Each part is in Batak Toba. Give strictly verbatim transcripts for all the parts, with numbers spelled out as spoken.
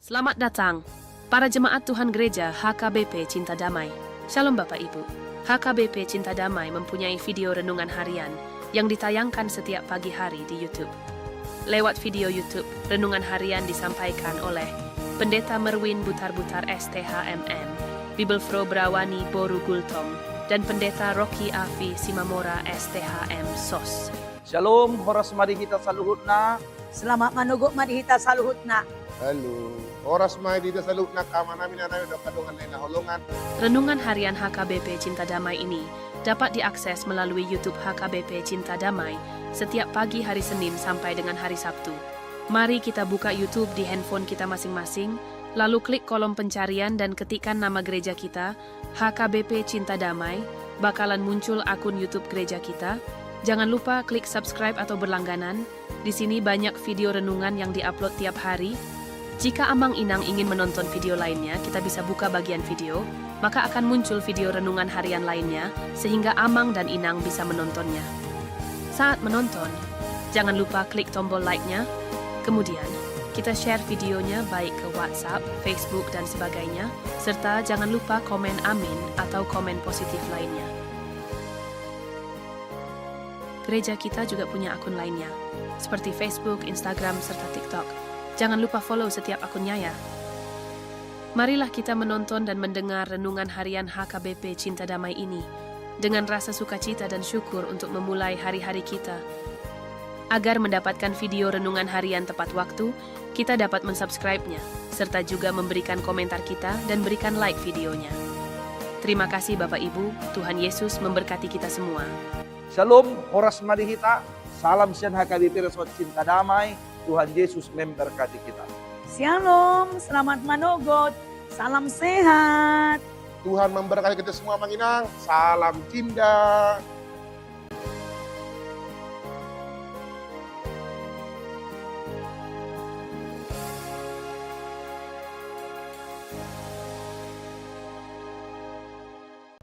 Selamat datang, para jemaat Tuhan Gereja H K B P Cinta Damai. Shalom Bapak Ibu. H K B P Cinta Damai mempunyai video renungan harian yang ditayangkan setiap pagi hari di YouTube. Lewat video YouTube, renungan harian disampaikan oleh Pendeta Merwin Butarbutar, S T H M M, Bibelvrouw Brawani boru Gultom, dan Pendeta Rocky Afi Simamora, S T H M, sos. Shalom, horas ma di hita saluhutna. Selamat manogot ma di hita saluhutna. Halo. Horas ma di hita saluhutna, angka amanami, inanami, dohot dongan na hinaholongan. Renungan harian H K B P Cinta Damai ini dapat diakses melalui YouTube H K B P Cinta Damai setiap pagi hari Senin sampai dengan hari Sabtu. Mari kita buka YouTube di handphone kita masing-masing, lalu klik kolom pencarian dan ketikkan nama gereja kita, H K B P Cinta Damai, bakalan muncul akun YouTube gereja kita. Jangan lupa klik subscribe atau berlangganan. Di sini banyak video renungan yang diupload tiap hari. Jika amang inang ingin menonton video lainnya, kita bisa buka bagian video, maka akan muncul video renungan harian lainnya, sehingga amang dan inang bisa menontonnya. Saat menonton, jangan lupa klik tombol like-nya. Kemudian, kita share videonya baik ke WhatsApp, Facebook, dan sebagainya, serta jangan lupa komen amin atau komen positif lainnya. Gereja kita juga punya akun lainnya, seperti Facebook, Instagram, serta TikTok. Jangan lupa follow setiap akunnya ya. Marilah kita menonton dan mendengar renungan harian H K B P Cinta Damai ini dengan rasa sukacita dan syukur untuk memulai hari-hari kita. Agar mendapatkan video renungan harian tepat waktu, kita dapat mensubscribe-nya, serta juga memberikan komentar kita dan berikan like videonya. Terima kasih Bapak Ibu, Tuhan Yesus memberkati kita semua. Shalom, horas ma di hita. Salam sian H K B P Resort Cinta Damai. Tuhan Yesus memberkati kita. Shalom, selamat manogot. Salam sehat. Tuhan memberkati kita semua, Amang Inang. Salam cinta.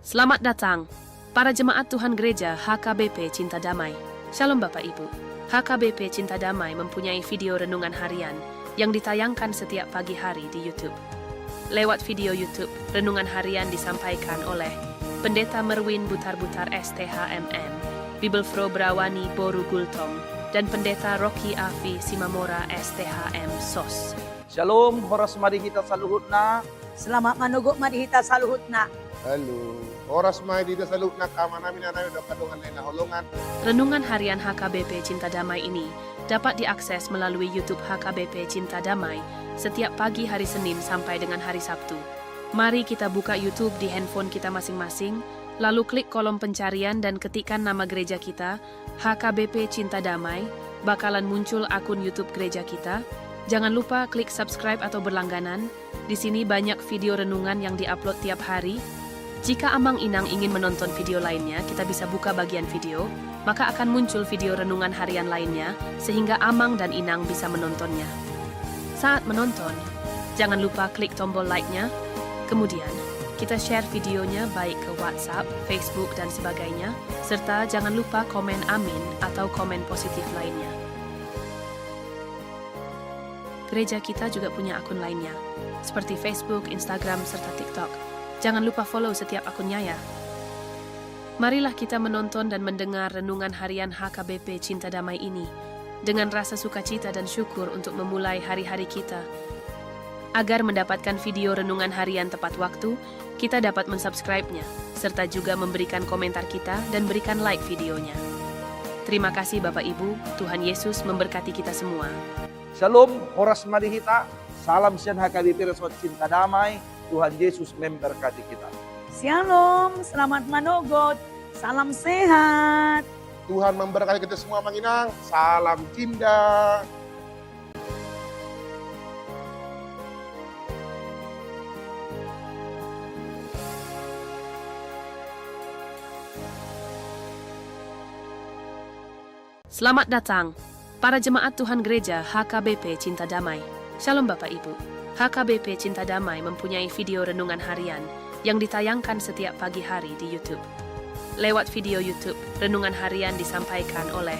Selamat datang, para jemaat Tuhan Gereja H K B P Cinta Damai. Shalom Bapak Ibu. H K B P Cinta Damai mempunyai video renungan harian yang ditayangkan setiap pagi hari di YouTube. Lewat video YouTube, renungan harian disampaikan oleh Pendeta Merwin Butarbutar, S T H M M, Bibelvrouw Brawani boru Gultom, dan Pendeta Rocky Afi Simamora, S T H M, sos. Shalom, horas ma di hita saluhutna. Selamat manogot ma di hita saluhutna. Halo. Horas ma di hita saluhutna, angka amanami, inanami, dohot dongan na hinaholongan. Renungan harian H K B P Cinta Damai ini dapat diakses melalui YouTube H K B P Cinta Damai setiap pagi hari Senin sampai dengan hari Sabtu. Mari kita buka YouTube di handphone kita masing-masing, lalu klik kolom pencarian dan ketikkan nama gereja kita, H K B P Cinta Damai, bakalan muncul akun YouTube gereja kita. Jangan lupa klik subscribe atau berlangganan. Di sini banyak video renungan yang diupload tiap hari. Jika amang inang ingin menonton video lainnya, kita bisa buka bagian video, maka akan muncul video renungan harian lainnya, sehingga amang dan inang bisa menontonnya. Saat menonton, jangan lupa klik tombol like-nya. Kemudian, kita share videonya baik ke WhatsApp, Facebook, dan sebagainya, serta jangan lupa komen amin atau komen positif lainnya. Gereja kita juga punya akun lainnya, seperti Facebook, Instagram, serta TikTok. Jangan lupa follow setiap akunnya ya. Marilah kita menonton dan mendengar renungan harian H K B P Cinta Damai ini dengan rasa sukacita dan syukur untuk memulai hari-hari kita. Agar mendapatkan video renungan harian tepat waktu, kita dapat mensubscribe-nya, serta juga memberikan komentar kita dan berikan like videonya. Terima kasih Bapak Ibu, Tuhan Yesus memberkati kita semua. Shalom, horas ma di hita. Salam sian H K B P Resort Cinta Damai. Tuhan Yesus memberkati kita. Shalom, selamat manogot. Salam sehat. Tuhan memberkati kita semua, Amang Inang. Salam cinta. Selamat datang, para jemaat Tuhan Gereja H K B P Cinta Damai. Shalom Bapak Ibu. H K B P Cinta Damai mempunyai video renungan harian yang ditayangkan setiap pagi hari di YouTube. Lewat video YouTube, renungan harian disampaikan oleh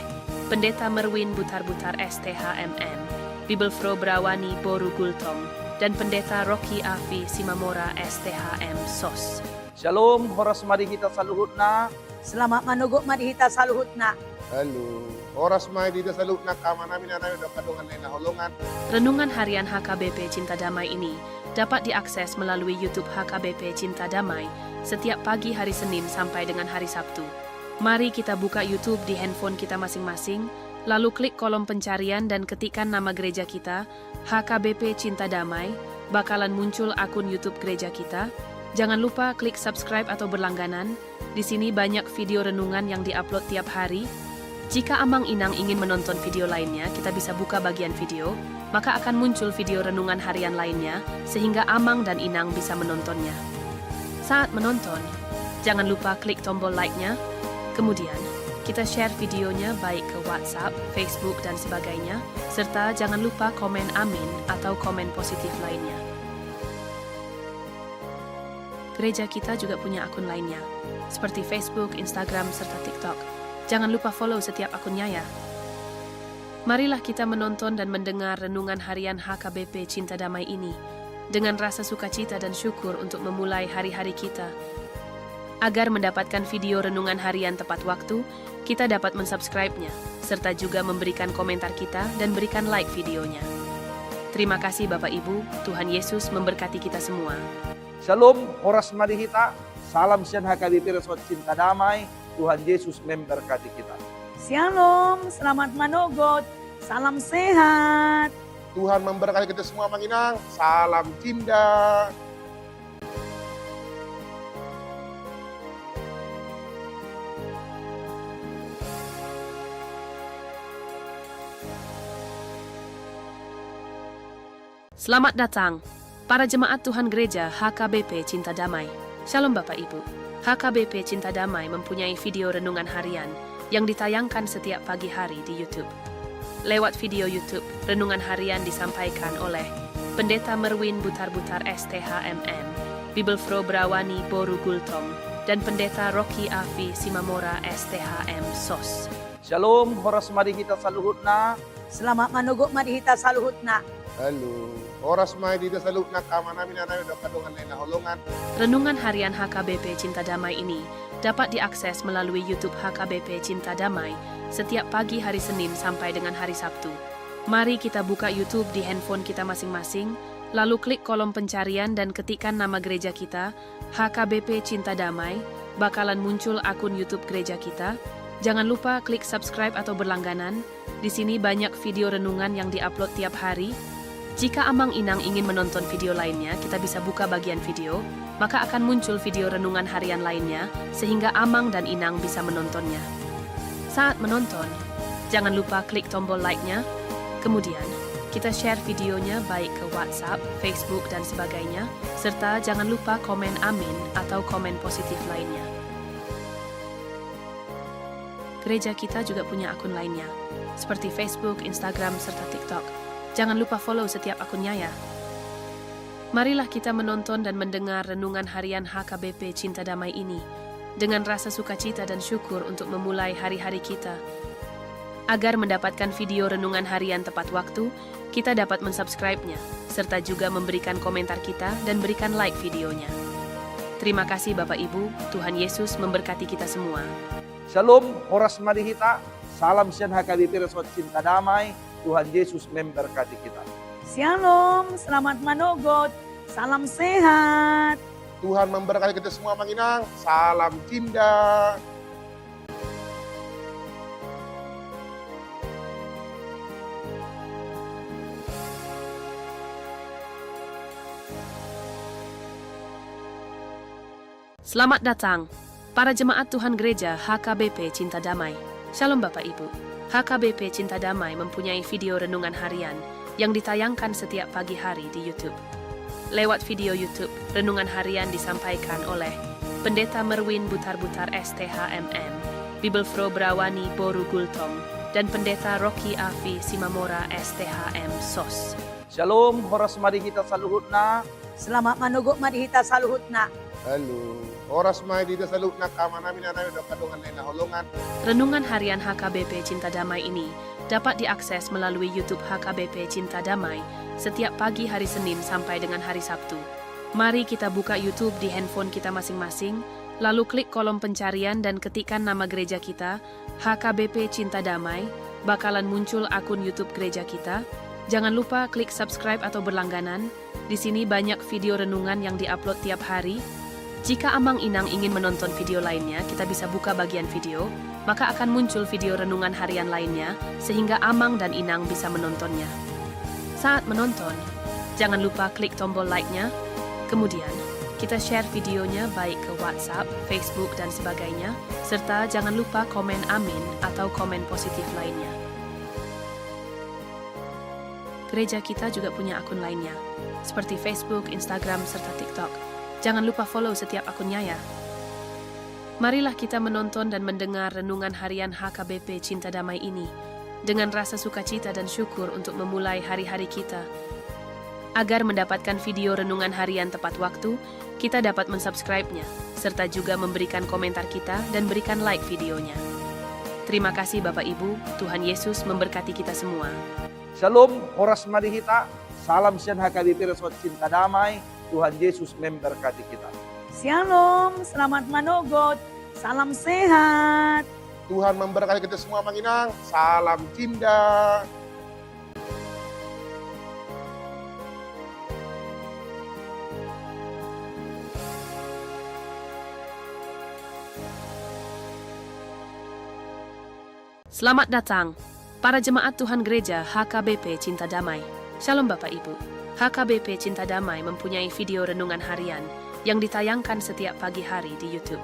Pendeta Merwin Butarbutar, S T H M M, Bibelvrouw Brawani boru Gultom, dan Pendeta Rocky Afi Simamora, S T H M, sos. Shalom, horas ma di hita saluhutna. Selamat manogot ma di hita saluhutna. Halo, horas ma di hita saluhutna, angka amanami, inanami, dohot angka dongan na hinaholongan. Renungan harian H K B P Cinta Damai ini dapat diakses melalui YouTube H K B P Cinta Damai setiap pagi hari Senin sampai dengan hari Sabtu. Mari kita buka YouTube di handphone kita masing-masing, lalu klik kolom pencarian dan ketikkan nama gereja kita, H K B P Cinta Damai, bakalan muncul akun YouTube gereja kita. Jangan lupa klik subscribe atau berlangganan. Di sini banyak video renungan yang diupload tiap hari. Jika amang inang ingin menonton video lainnya, kita bisa buka bagian video, maka akan muncul video renungan harian lainnya, sehingga amang dan inang bisa menontonnya. Saat menonton, jangan lupa klik tombol like-nya. Kemudian, kita share videonya baik ke WhatsApp, Facebook, dan sebagainya, serta jangan lupa komen amin atau komen positif lainnya. Gereja kita juga punya akun lainnya, seperti Facebook, Instagram, serta TikTok. Jangan lupa follow setiap akunnya ya. Marilah kita menonton dan mendengar renungan harian H K B P Cinta Damai ini dengan rasa sukacita dan syukur untuk memulai hari-hari kita. Agar mendapatkan video renungan harian tepat waktu, kita dapat mensubscribe-nya, serta juga memberikan komentar kita dan berikan like videonya. Terima kasih Bapak Ibu, Tuhan Yesus memberkati kita semua. Shalom, horas ma di hita. Salam sian H K B P Resort Cinta Damai. Tuhan Yesus memberkati kita. Shalom, selamat manogot. Salam sehat. Tuhan memberkati kita semua, amang inang. Salam cinta. Selamat datang, para jemaat Tuhan Gereja H K B P Cinta Damai. Shalom Bapak Ibu. H K B P Cinta Damai mempunyai video renungan harian yang ditayangkan setiap pagi hari di YouTube. Lewat video YouTube, renungan harian disampaikan oleh Pendeta Merwin Butarbutar, S T H M M, Bibelvrouw Brawani boru Gultom, dan Pendeta Rocky Afi Simamora, S T H M, sos. Shalom, horas ma di hita saluhutna. Selamat manogot ma di hita saluhutna. Halo, horas ma di hita saluhutna, angka amanami, inanami, dohot angka dongan na hinaholongan. Renungan harian H K B P Cinta Damai ini dapat diakses melalui YouTube H K B P Cinta Damai setiap pagi hari Senin sampai dengan hari Sabtu. Mari kita buka YouTube di handphone kita masing-masing, lalu klik kolom pencarian dan ketikkan nama gereja kita, H K B P Cinta Damai, bakalan muncul akun YouTube gereja kita. Jangan lupa klik subscribe atau berlangganan. Di sini banyak video renungan yang diupload tiap hari. Jika amang inang ingin menonton video lainnya, kita bisa buka bagian video, maka akan muncul video renungan harian lainnya, sehingga amang dan inang bisa menontonnya. Saat menonton, jangan lupa klik tombol like-nya. Kemudian, kita share videonya baik ke WhatsApp, Facebook, dan sebagainya, serta jangan lupa komen amin atau komen positif lainnya. Gereja kita juga punya akun lainnya, seperti Facebook, Instagram, serta TikTok. Jangan lupa follow setiap akunnya ya. Marilah kita menonton dan mendengar renungan harian H K B P Cinta Damai ini dengan rasa sukacita dan syukur untuk memulai hari-hari kita. Agar mendapatkan video renungan harian tepat waktu, kita dapat mensubscribe-nya, serta juga memberikan komentar kita dan berikan like videonya. Terima kasih Bapak Ibu, Tuhan Yesus memberkati kita semua. Shalom, horas ma di hita. Salam sian H K B P Resort Cinta Damai. Tuhan Yesus memberkati kita. Shalom, selamat manogot. Salam sehat. Tuhan memberkati kita semua, amang inang. Salam cinta. Selamat datang, para jemaat Tuhan Gereja H K B P Cinta Damai. Shalom Bapak Ibu. H K B P Cinta Damai mempunyai video renungan harian yang ditayangkan setiap pagi hari di YouTube. Lewat video YouTube, renungan harian disampaikan oleh Pendeta Merwin Butarbutar, S T H M M, Bibelvrouw Brawani boru Gultom, dan Pendeta Rocky Afi Simamora, S T H M, sos. Shalom, horas ma di hita saluhutna. Selamat manogot ma di hita saluhutna. Halo. Horas ma di hita saluhutna angka amanami, inanami dohot angka dongan na hinaholongan. Renungan harian H K B P Cinta Damai ini dapat diakses melalui YouTube H K B P Cinta Damai setiap pagi hari Senin sampai dengan hari Sabtu. Mari kita buka YouTube di handphone kita masing-masing, lalu klik kolom pencarian dan ketikkan nama gereja kita, H K B P Cinta Damai, bakalan muncul akun YouTube gereja kita. Jangan lupa klik subscribe atau berlangganan. Di sini banyak video renungan yang diupload tiap hari. Jika amang inang ingin menonton video lainnya, kita bisa buka bagian video, maka akan muncul video renungan harian lainnya, sehingga amang dan inang bisa menontonnya. Saat menonton, jangan lupa klik tombol like-nya. Kemudian, kita share videonya baik ke WhatsApp, Facebook, dan sebagainya, serta jangan lupa komen amin atau komen positif lainnya. Gereja kita juga punya akun lainnya, seperti Facebook, Instagram, serta TikTok. Jangan lupa follow setiap akunnya ya. Marilah kita menonton dan mendengar renungan harian H K B P Cinta Damai ini dengan rasa sukacita dan syukur untuk memulai hari-hari kita. Agar mendapatkan video renungan harian tepat waktu, kita dapat mensubscribe-nya, serta juga memberikan komentar kita dan berikan like videonya. Terima kasih Bapak Ibu, Tuhan Yesus memberkati kita semua. Shalom, horas ma di hita. Salam sian H K B P Resort Cinta Damai. Tuhan Yesus memberkati kita. Shalom, selamat manogot. Salam sehat. Tuhan memberkati kita semua, Amang Inang. Salam Cinta. Selamat datang, para jemaat Tuhan Gereja H K B P Cinta Damai. Shalom Bapak Ibu. H K B P Cinta Damai mempunyai video renungan harian yang ditayangkan setiap pagi hari di YouTube.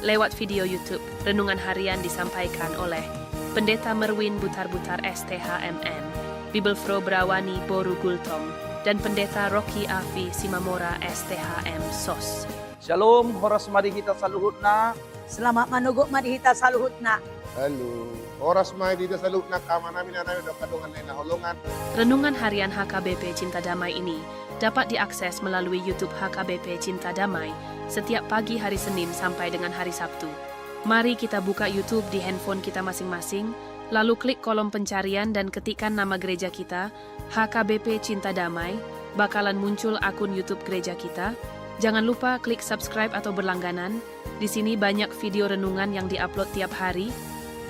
Lewat video YouTube, renungan harian disampaikan oleh Pendeta Merwin Butarbutar S T H M M, Bibelvrouw Brawani boru Gultom, dan Pendeta Rocky Afi Simamora S T H M sos. Shalom, horas ma di hita saluhutna. Selamat manogot ma di hita saluhutna. Halo. Horas ma di hita saluhutna angka amanami, inanami dohot angka dongan na hinaholongan. Renungan harian H K B P Cinta Damai ini dapat diakses melalui YouTube H K B P Cinta Damai setiap pagi hari Senin sampai dengan hari Sabtu. Mari kita buka YouTube di handphone kita masing-masing, lalu klik kolom pencarian dan ketikkan nama gereja kita, H K B P Cinta Damai, bakalan muncul akun YouTube gereja kita. Jangan lupa klik subscribe atau berlangganan. Di sini banyak video renungan yang diupload tiap hari.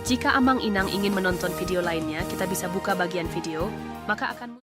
Jika amang inang ingin menonton video lainnya, kita bisa buka bagian video, maka akan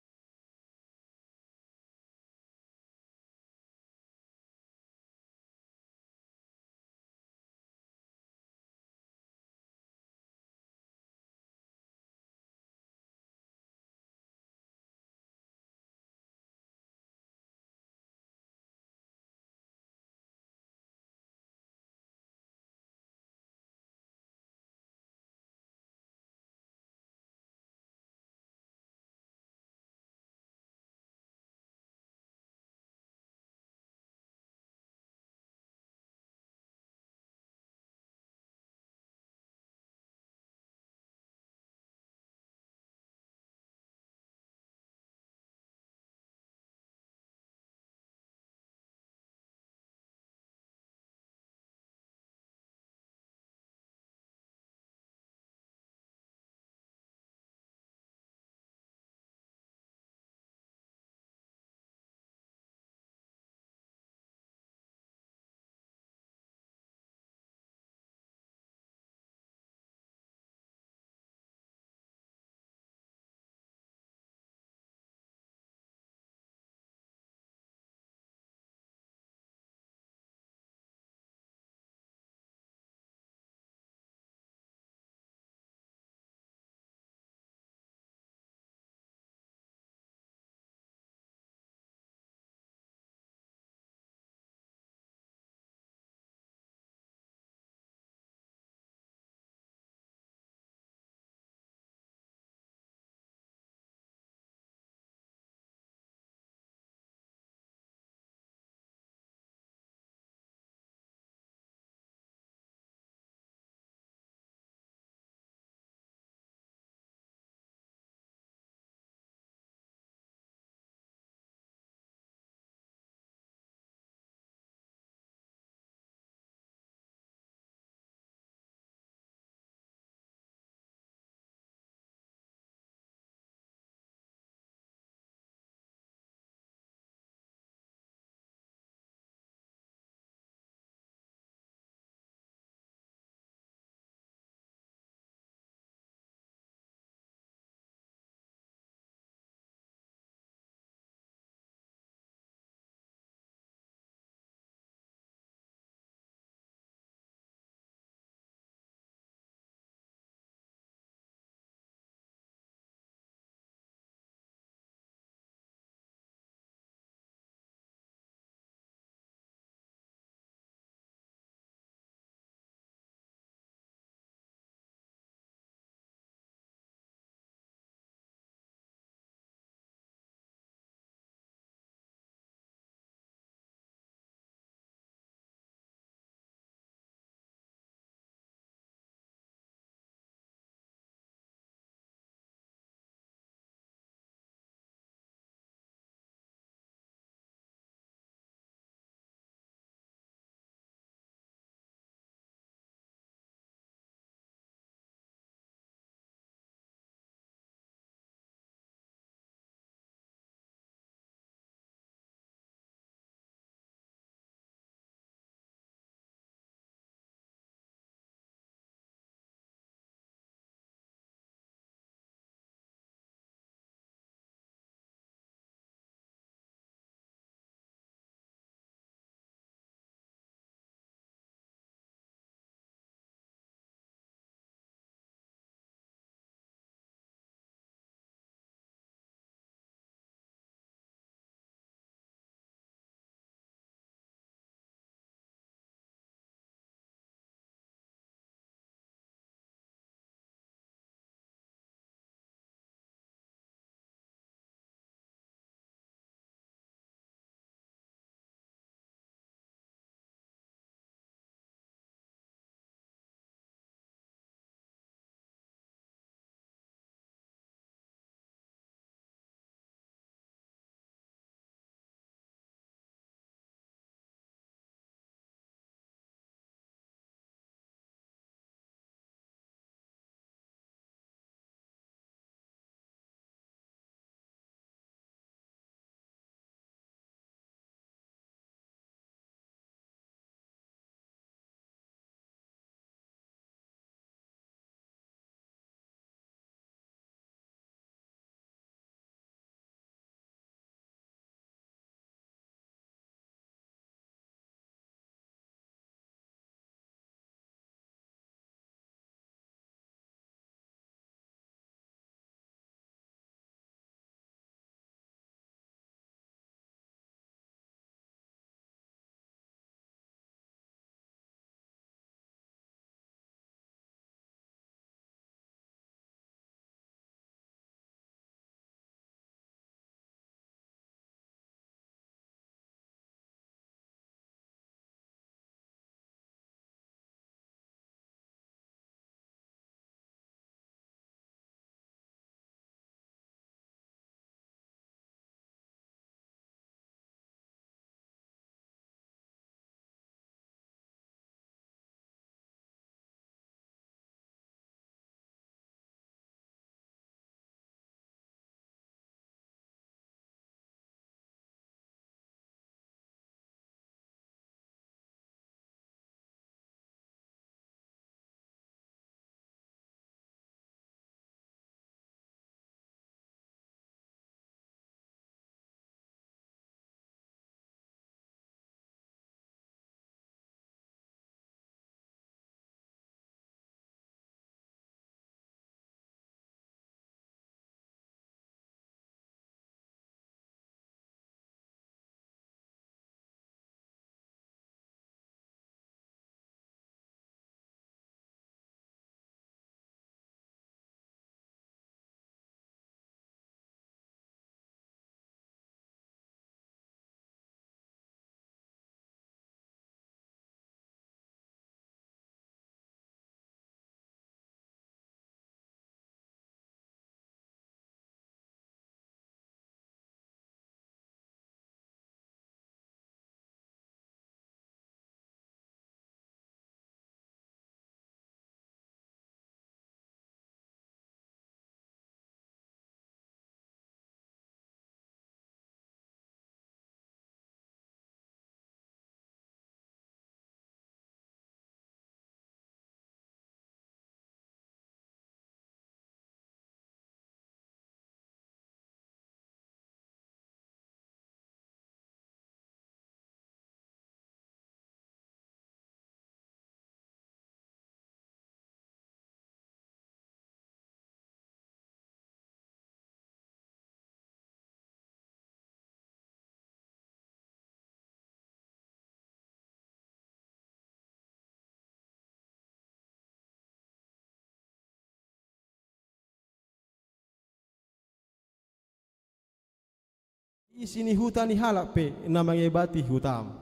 isi ni huta ni halak pe na mangebati hutam.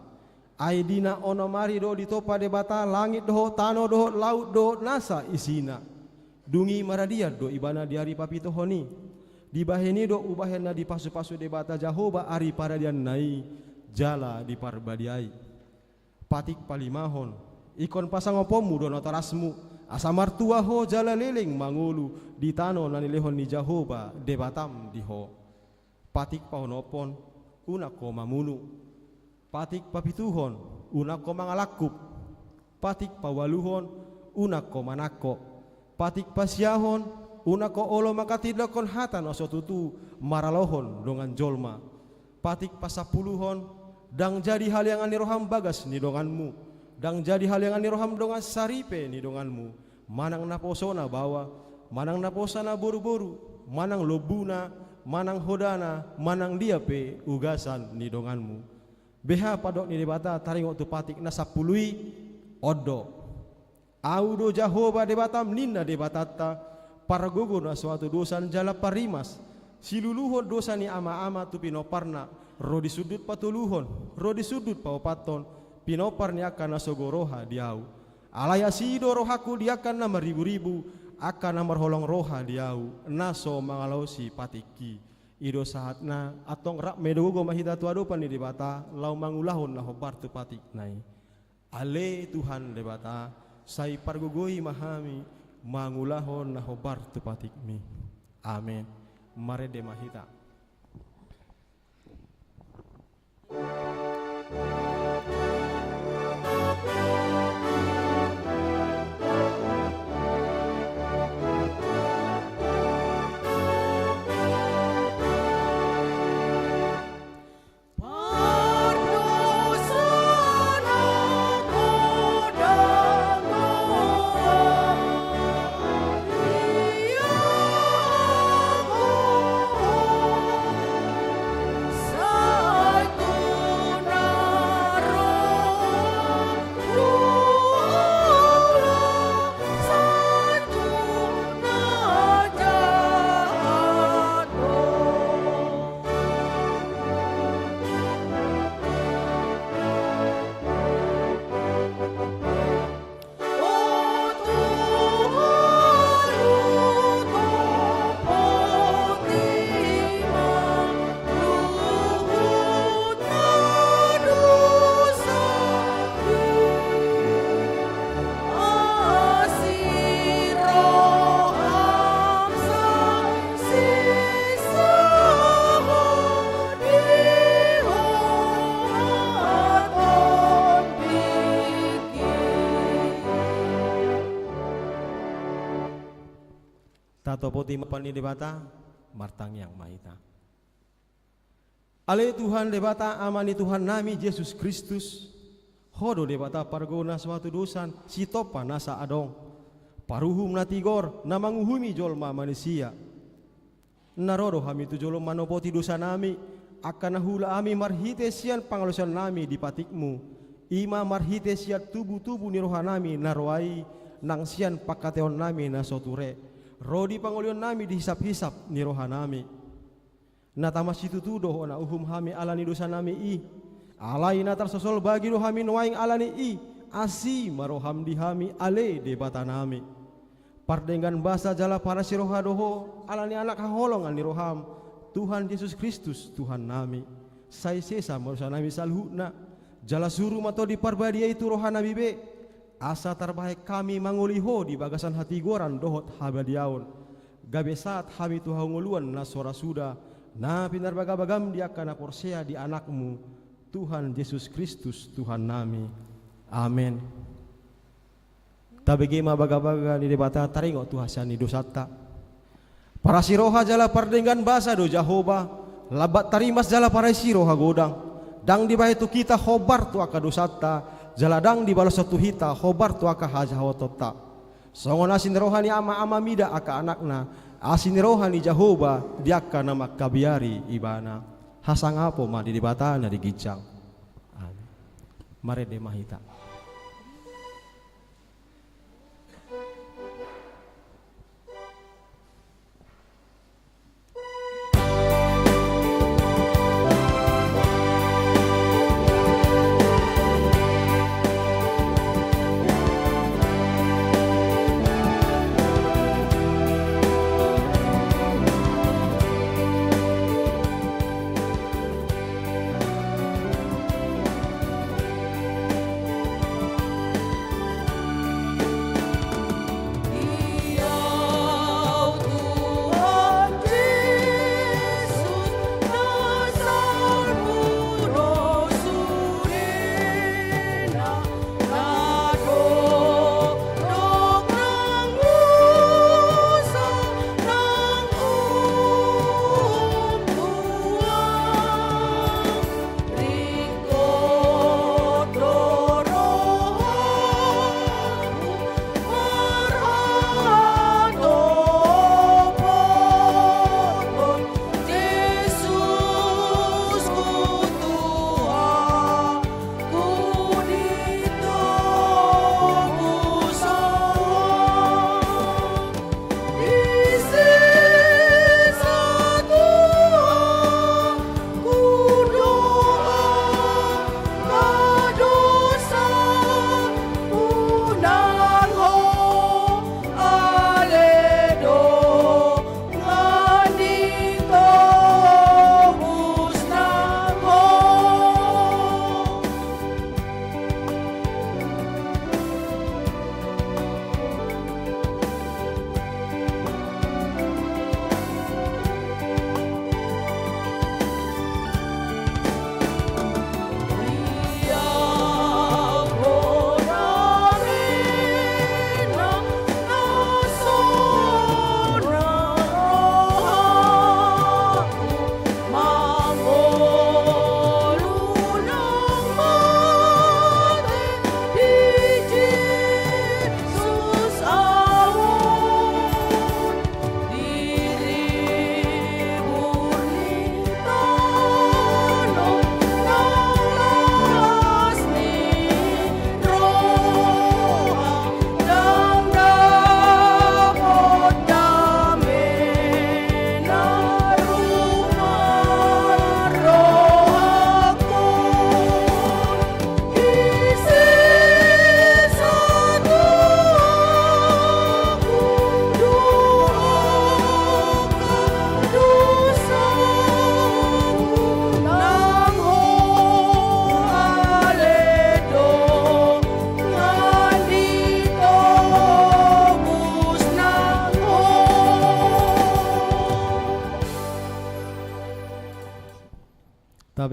Ai di na onom ari do ditompa Debata langit dohot tano dohot laut dohot nasa isina. Dung i maradian do Ibana di ari papituhon i. Dibahen i do ubahen na dipasupasu Debata Jahowa ari paradianna i jala diparbadiai. Patik palimahon, ingkon pasangaponmu do natorasmu, asa martua ho jala leleng mangolu di tano na nilehon ni Jahowa Debatam di ho. Patik paonomhon, unang ho mamunu. Patik papituhon, unang ho mangalangkup. Patik paualuhon, unang ho manangko. Patik pasiahon, unang ho olo manghatindanghon hata na so tutu maralohon dongan jolma. Patik pasampuluhon, ndang jadi haleangan ni roham bagas ni donganmu, ndang jadi haleangan ni roham dongan saripe ni donganmu, manang naposona baoa, manang naposona boruboru, manang lombuna, manang hodana, manang dia pe ugasan ni donganmu. Beha pandok ni Debata taringot tu patik na sampulu i? On do. Ahu do Jahowa Debatam, ninna Debatanta, pargogo na so hatudosan jala parrimas, siluluhon dosa ni amaama tu pinomparna, ro di sundut patoluhon, ro di sundut paopathon, pinompar ni angka na sogo roha di ahu. Alai asi do rohangku di angka na marriburibu, angka na marholong roha di ahu, na so mangalaosi patikki. I do sahatna, antong rap ma i do gogo ma hita tu adopan ni Debata, laho mangulahon na hombar tu patikna i. Ale Tuhan Debata, sai pargogoi ma hami mangulahon na hombar tu patikmi. Amen. Marende ma hita. Tatopoti ma adopan ni Debata, martangiang ma hita. Ale Tuhan Debata, Ama ni Tuhannami Jesus Kristus, Ho do Debata pargogo na so hatudosan, sitompa nasa adong, paruhum na tigor, na manguhumi jolma manisia. Na ro do hami tu jolom manopoti dosanami, angka na huula hami marhite sian pangalaosionnami di patikmu, i ma marhite sian tubutubu ni rohanami na roa i, nang sian pangkataiononnami na so ture, ro di pangolionnami di hisaphisap ni rohanami. Na tama situtu do Ho na uhum hami ala ni dosanami i. Alai na tarsosol bagi do hami nuaeng ala ni i, asi ma roham di hami, ale Debatanami. Pardenggan basa jala parasi roha do Ho ala ni Anak haholongan ni roham, Tuhan Jesus Kristus Tuhannami. Sai sesa ma dosanami saluhutna, jala suru ma Tondi Parbadia i tu rohanami be, asa tarbahen hami mangoli Ho di bagasan hatigoran dohot habadiaon, gabe sahat hami tu hangoluan na so ra suda, na pinarbagabagam di angka na porsea di Anakmu, Tuhan Jesus Kristus Tuhannami. Amen. Tabege ma bagabaga ni Debata taringot tu hasian ni dosanta. Parasi roha jala pardenggan basa do Jahowa, lambat tarimas jala parasi roha godang, ndang dibahen tu hita hombar tu angka dosanta, jala ndang dibaloshon tu hita hombar tu angka hajahaonta. Songon asi ni roha ni amaama mida angka anakna, asi ni roha ni Jahowa di angka na mangkabiari ibana. Hasangapon ma di Debata na di ginjang. Amen. Marende ma hita.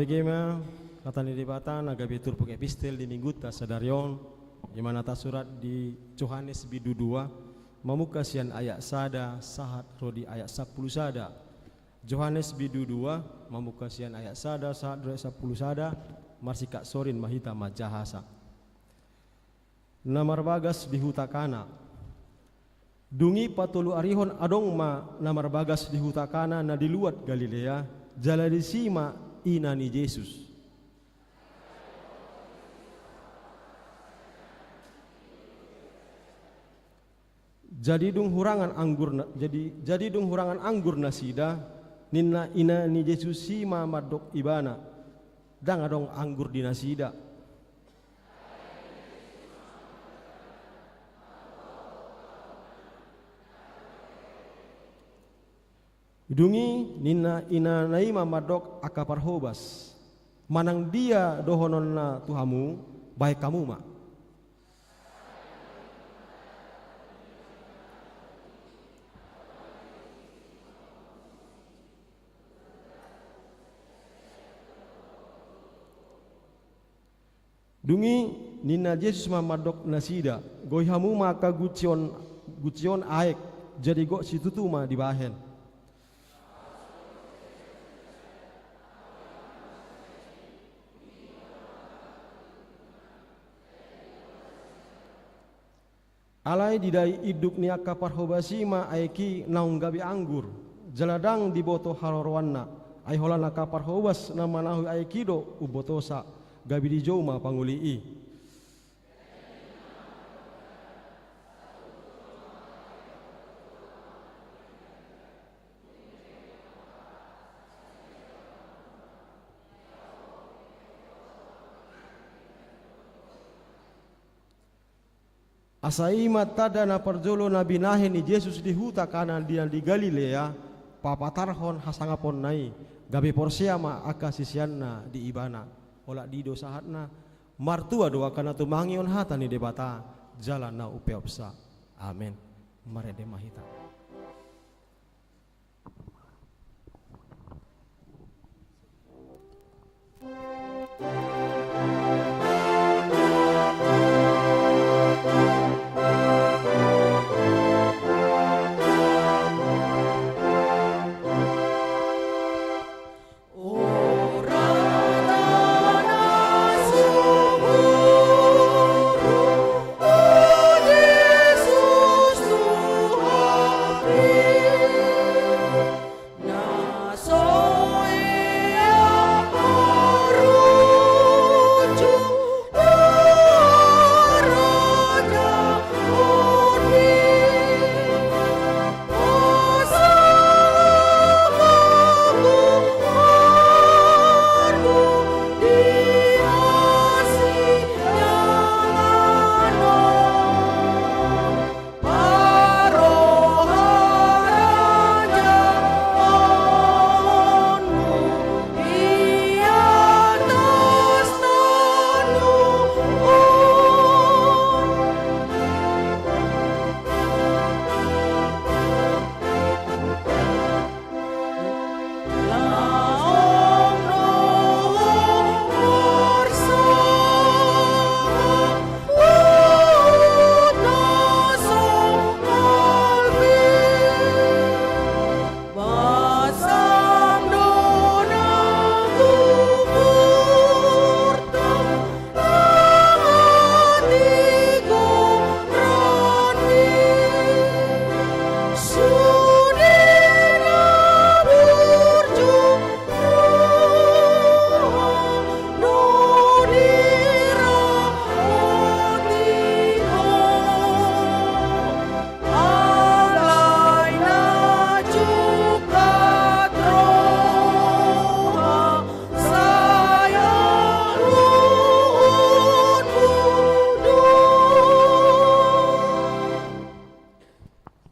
Bege ma hata ni Debata na gabe turpuk epistel di minggunta sadari on, i ma na tarsurat di Johannes bindu dua, mamungka sian ayat sada sahat ro di ayat sampulu sada. Johannes bindu dua, mamungka sian ayat sada sahat ro ayat sampulu sada, marsingkat sorin ma hita manjahasa. Na marbagas di huta Kana. Dung i patoluarihon adong ma na marbagas di huta Kana na di luat Galilea, jala disi ma ina ni Jesus. Jadi dung hurangan anggur na-, jadi, jadi dung hurangan anggur nasida, ninna ina ni Jesus i ma mandok ibana, ndang adong anggur di nasida. Dung i ninna inana i ma mandok angka parhobas, manang dia dohononna tu hamu, bahen hamu ma. Dung i ninna Jesus ma mandok nasida, goi hamu ma angka gunci on, gunci on aek, jadi gok situtu ma dibahen. Alai didai induk ni angka parhobas i ma aek i naung gabe anggur, jala ndang diboto haroroanna, ai holan angka parhobas na manahui aek i do umbotosa, gabe dijou ma pangoli i. Asa i ma tanda na parjolo na binahen ni Jesus di huta Kana di, di Galilea, papatarhon hasangaponna i, gabe porsea ma angka siseanna di ibana. Olat di do sahatna, martua do angka na tumangihon hata ni Debata, jala na umpeopsa. Amen. Marende ma hita.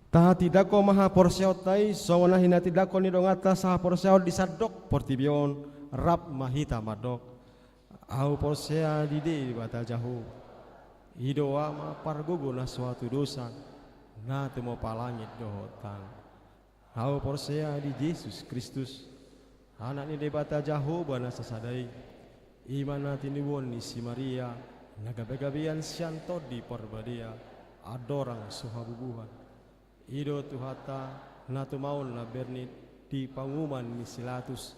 Tahatindangkon ma haporseaonta i songon na hinatindangkon ni donganta sahaporseaon di sandok portibi on. Rap ma hita mandok: Ahu porsea di Debata Jahowa, i do Ama pargogo na so hatudosan, na tumopa langit dohot tano. Ahu porsea di Jesus Kristus, Anak ni Debata Jahowa na sasada i, i ma na tinubuhon ni si Maria, na gabe-gabean sian Tondi Parbadia, andorang so habubuhan. I do Tuhanta, na tumaon na bernit di panguhuman ni si Latus,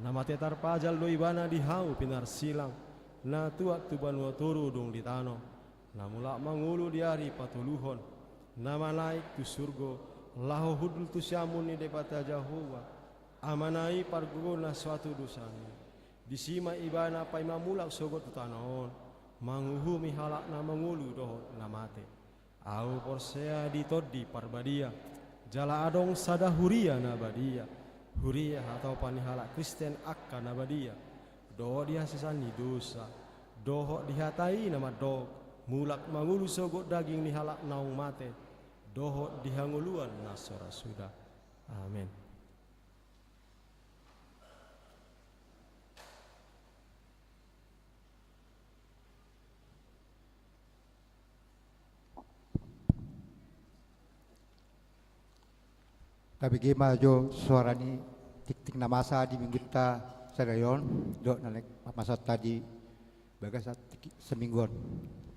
na mate tarpajal do ibana di hau pinarsilang, na tuat tu banua toru dung di tano, na mulak mangolu di ari patoluhon, na manaek tu surgo, laho hundul tu siamun ni Debata Jahowa, Amana i pargogona suatu dosana. Disi ma ibana paima mulak sogot tu tano on, manguhumi halak na mangolu dohot na mate. Ahu porsea di Tondi Parbadia, jala adong sada huria na badia, huria hatopan ni halak Kristen angka na badia, dohot di hasesaan ni dosa, dohot di hata i na mandok, mulak mangolu sogot daging ni halak naung mate, dohot di hangoluan na so ra suda. Amen. Tabege ma jo soara ni tingting na masa di minggunta sadari on, dohot na naeng pamasaonta di bagasan tingki saminggu on.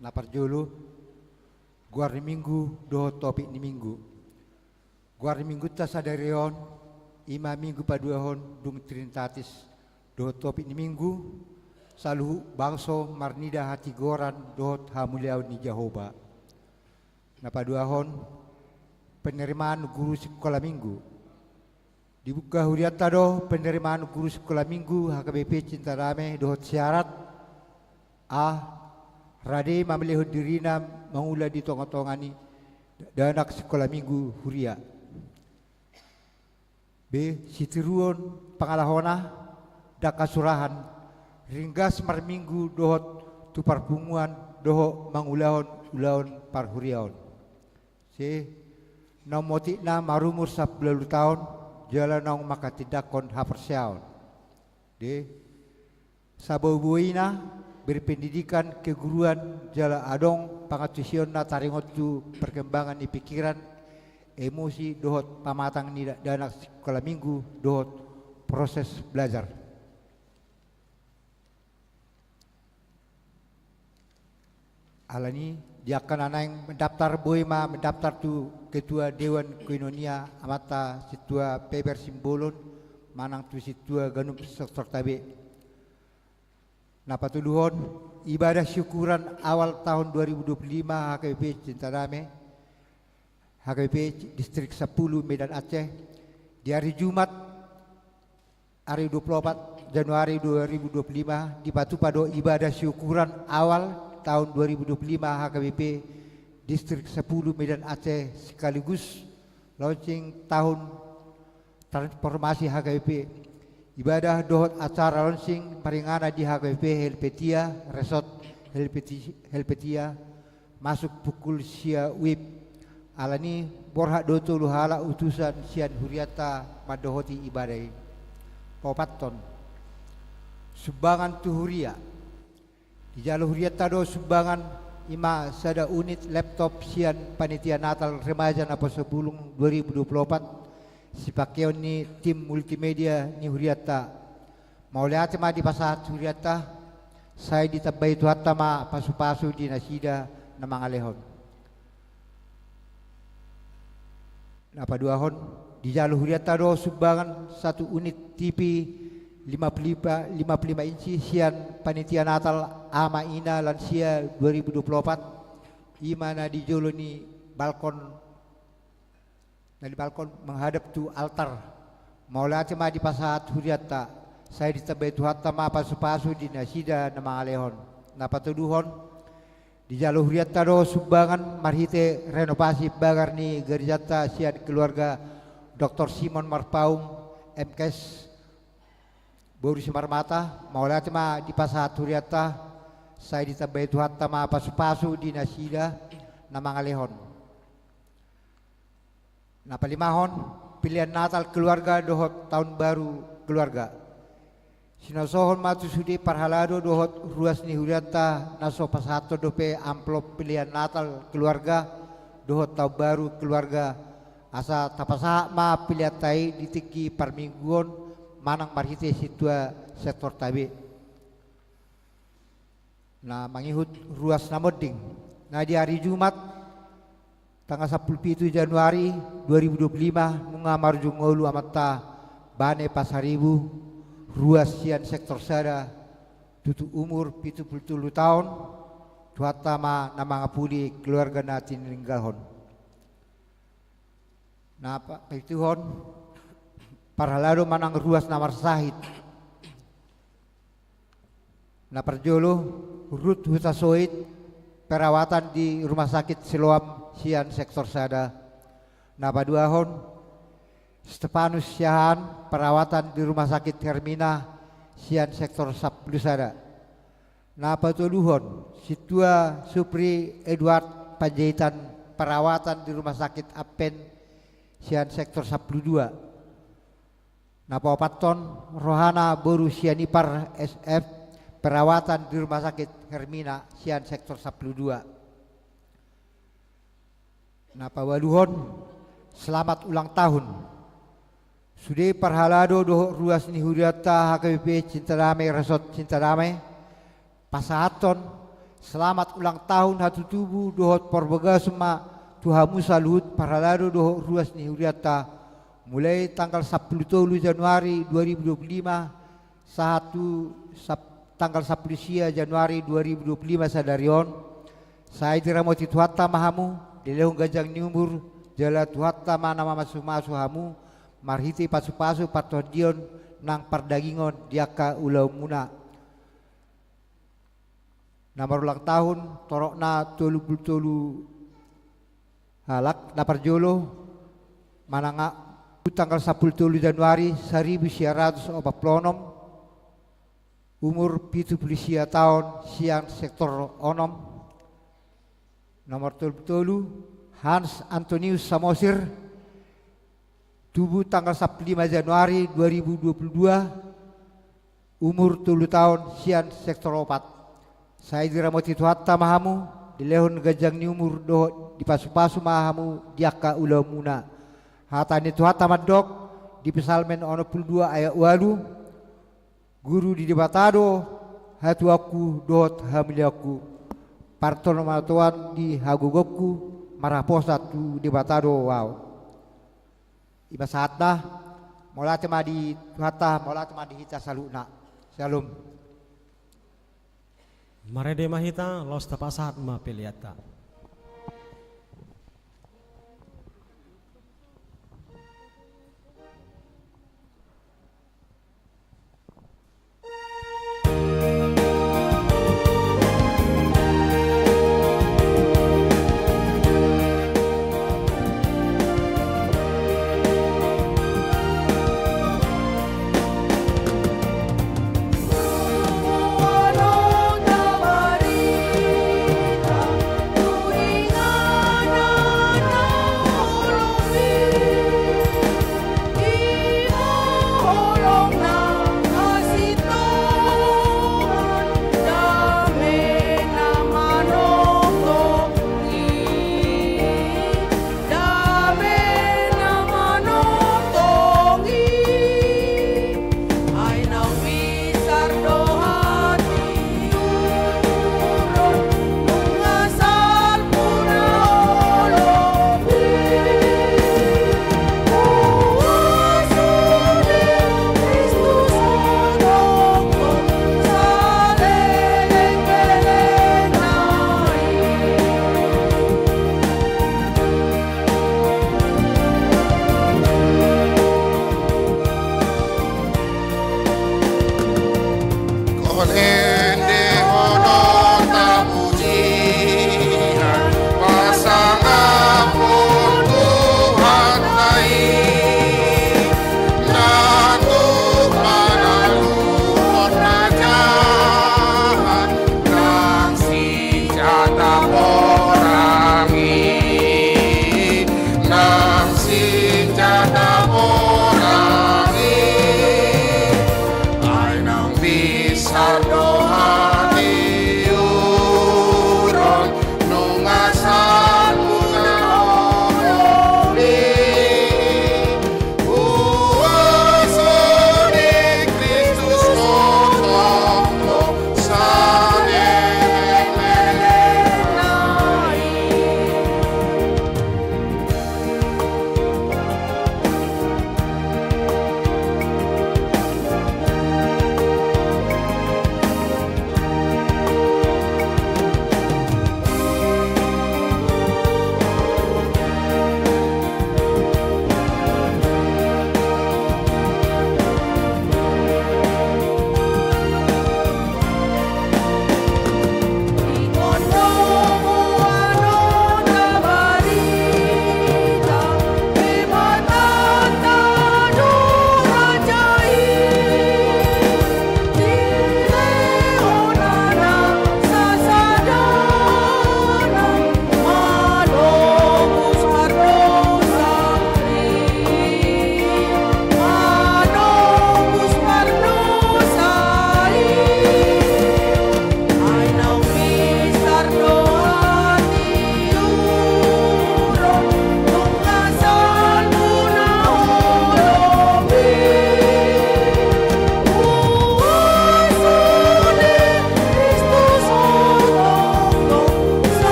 Na parjolo, goar ni minggu dohot topik ni minggu. Goar ni minggunta sadari on, i ma minggu paduahon dung Trinitatis, dohot topik ni minggu, saluhut bangso marnida hatigoran dohot hamuliaon ni Jahowa. Na paduahon, penerimaan guru sikola minggu. Dibuka hurianta do penerimaan guru sikola minggu H K B P Cinta Dame dohot syarat, a, rade mamelehon dirina mangula di tonga-tonga ni dakdanak sikola minggu huria. B, sitiruon pangalahona, dang hasurahan, ringgas marminggu dohot tu parpunguan dohot mangulahon ulaon parhuriaon. C, naung motikna marumur sampulu ualu taon, jala naung manghatindanghon haporseaon. D, saboi-boina berpendidikan keguruan jala adong pangantusionna taringot tu perkembangan ni pikiran, emosi dohot pamatang ni dakdanak sikola minggu dohot proses belajar. Alani, di angka na naeng mendaftar boi ma mendaftar tu Ketua Dewan Koinonia Amanta Sintua Peber Simbolon manang tu sintua ganup sektorta be. Na patoluhon, ibadah syukuran awal tahun dua ribu dua puluh lima H K B P Cinta Dame, H K B P Distrik Sepuluh Medan Aceh, di hari Jumat, hari dua puluh empat Januari dua ribu dua puluh lima, dipatupa do ibadah syukuran awal tahun dua ribu dua puluh lima H K B P Distrik Sepuluh Medan Aceh sekaligus launching tahun transformasi H K B P. Ibadah dohot acara launching maringanan di H K B P Helvetia, Resort Helveti-, Helvetia, masuk pukul sia wib. Alani, borhat do tolu halak utusan sian hurianta mandohoti ibadah i. Paopathon, sumbangan tu huria. Dijalo hurianta do sumbangan, i ma sada unit laptop sian Panitia Natal Remaja Naposobulung dua ribu dua puluh empat, sipakeon ni tim multimedia ni hurianta. Mauliate ma dipasahat hurianta, sai ditambai Tuhanta ma pasu-pasu di nasida na mangalehon. Na paduahon, dijalo hurianta do sumbangan satu unit T V lima puluh lima, lima puluh lima inci sian Panitia Natal Ama Ina Lansia dua ribu dua puluh empat, i ma na di jolo ni balkon, na di balkon menghadap tu altar. Mauliate ma dipasahat hurianta, sai ditambai Tuhanta ma pasu-pasu di nasida na mangalehon. Na patoluhon, dijalo hurianta do sumbangan marhite renovasi pagar ni garejanta sian keluarga Doktor Simon Marpaung, M Kes, boru Simarmata. Mauliate ma dipasahat hurianta, sai ditambai Tuhanta ma pasu-pasu di nasida na mangalehon. Na palimahon, pilihan Natal keluarga dohot taon baru keluarga. Sinasohon ma tu sude parhalado dohot ruas ni hurianta na so pasahathon dope amplop pilihan Natal keluarga dohot taon baru keluarga, asa tapasahat ma pilihanta i di tingki parmingguon manang marhite sintua sektorta be. Na mangihut ruas na monding. Na di ari Jumat, tanggal sampulu pitu Januari dua ribu dua pulu lima, nunga marujung ngolu amanta Bane Pasaribu, ruas sian sektor sada, tutu umur pitu pulu tolu taon, Tuhanta ma na mangapuli keluarga na tininggalhon. Na pa-, pituhon, parhalado manang ruas na marsahit. Na parjolo, Ruth Hutasoit, perawatan di Rumah Sakit Siloam sian sektor sada. Na paduahon, Stefanus Siahaan, perawatan di Rumah Sakit Hermina sian sektor sampulu sada. Na patoluhon, sintua Supri Edward Panjaitan, perawatan di Rumah Sakit Advent sian sektor sampulu dua. Na paopathon, rohana boru Sianipar S F, perawatan di Rumah Sakit Hermina sian sektor sampulu dua. Na paualuhon, selamat ulang tahun. Sude parhalado dohot ruas ni hurianta H K B P Cinta Damai Resort Cinta Damai, pasahathon selamat ulang tahun hatutubu dohot parbagason ma tu hamu saluhut parhalado dohot ruas ni hurianta, mulai tanggal sampulu tolu Januari dua ribu dua pulu lima, sahat tu sap-, tanggal sampulu sia Januari dua ribu dua pulu lima sadari on, sai diramoti Tuhanta ma hamu, dilehon ganjang ni umur, jala Tuhanta ma na mamasumasu hamu, marhite pasupasu partondion nang pardagingon di angka ulaonmuna. Na marulang tahun, torokna tolu pulu tolu halak, na parjolo, manang a-, tanggal sampulu tolu Januari saribu sia ratus opat pulu onom, umur pitu pulu sia taon sian sektor onom. Nomor tolu pulu tolu, Hans Antonius Samosir, tubu tanggal sampulu lima Januari dua ribu dua pulu dua, umur tolu taon sian sektor opat. Sai diramoti Tuhanta ma hamu, dilehon ganjang ni umur dohot dipasupasu ma hamu di angka ulaonmuna. Hata ni Tuhanta mandok, di Psalmen onom pulu dua ayat ualu, Guru di Debata do hatuaonku dohot hamuliaonku, partomatoan di hagogoonku, marhaposan tu Debata do ahu. I ma sahatna, mauliate ma di Tuhanta, mauliate ma di hita saluhutna. Syalom. Marende ma hita, laos tapasahat ma peleanta.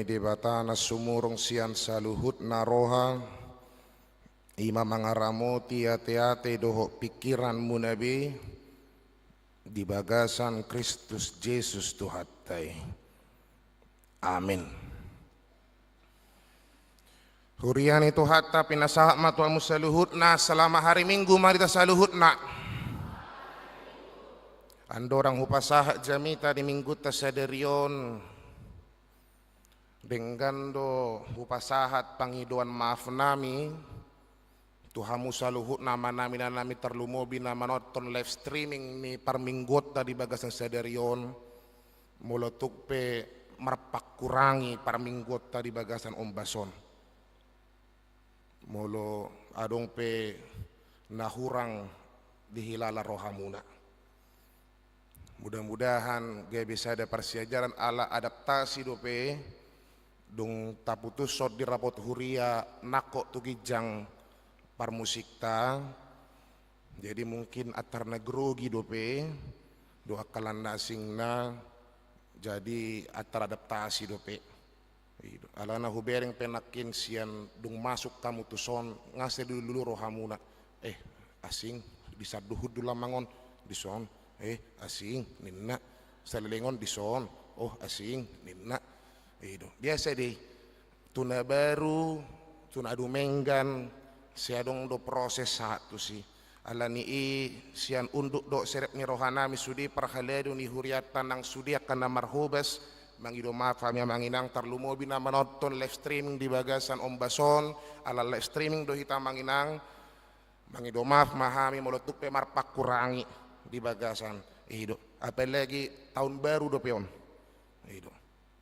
Debata na sumurung sian saluhutna roha, i ma mangaramoti ateate dohot pingkiranmuna be di bagasan Kristus Jesus Tuhanta i. Amin. Huria ni Tuhanta, pinasahat ma tu hamu saluhutna, selamat hari Minggu ma di hita saluhutna. Andorang hupasahat jamita di Minggunta sadari on, denggan do hupasahat pangidoan maaf nami tu hamu saluhutna, amanami, inanami, tarlumobi na manonton live streaming ni parmingguonta di bagasan sadari on, molo tung pe marpangkurangi parmingguonta di bagasan ombas on. Molo adong pe na hurang dihilala rohamuna. Mudah-mudahan gabe sada parsiajaran, ala adaptasi dope, dung taputushon di rapot huria nangkok tu ginjang parmusikta. Jadi mungkin antar na grogi dope, do angka na asingna, jadi antar adaptasi dope. I do. Alana hubereng pe nangkin sian dung masuk hamu tuson, nga sai dilulu rohamuna. Eh, asing, di sandok hundul amang on, dison. Eh, asing, ninna. Saleleng on dison. Oh, asing, ninna. I do. Biasa do i. Tu na baru, tu na dumenggan, sai adong do proses sahat tusi. Alani i sian unduk dohot serep ni rohanami sude parhalado ni hurianta nang sude angka na marhobas, mangido maaf hami amang inang, tarlumobi na manonton live streaming di bagasan ombas on, ala live streaming do hita amang inang, mangido maaf ma hami molo tung pe marpangkurangi di bagasan. I do. Apalagi taon baru dope on. I do.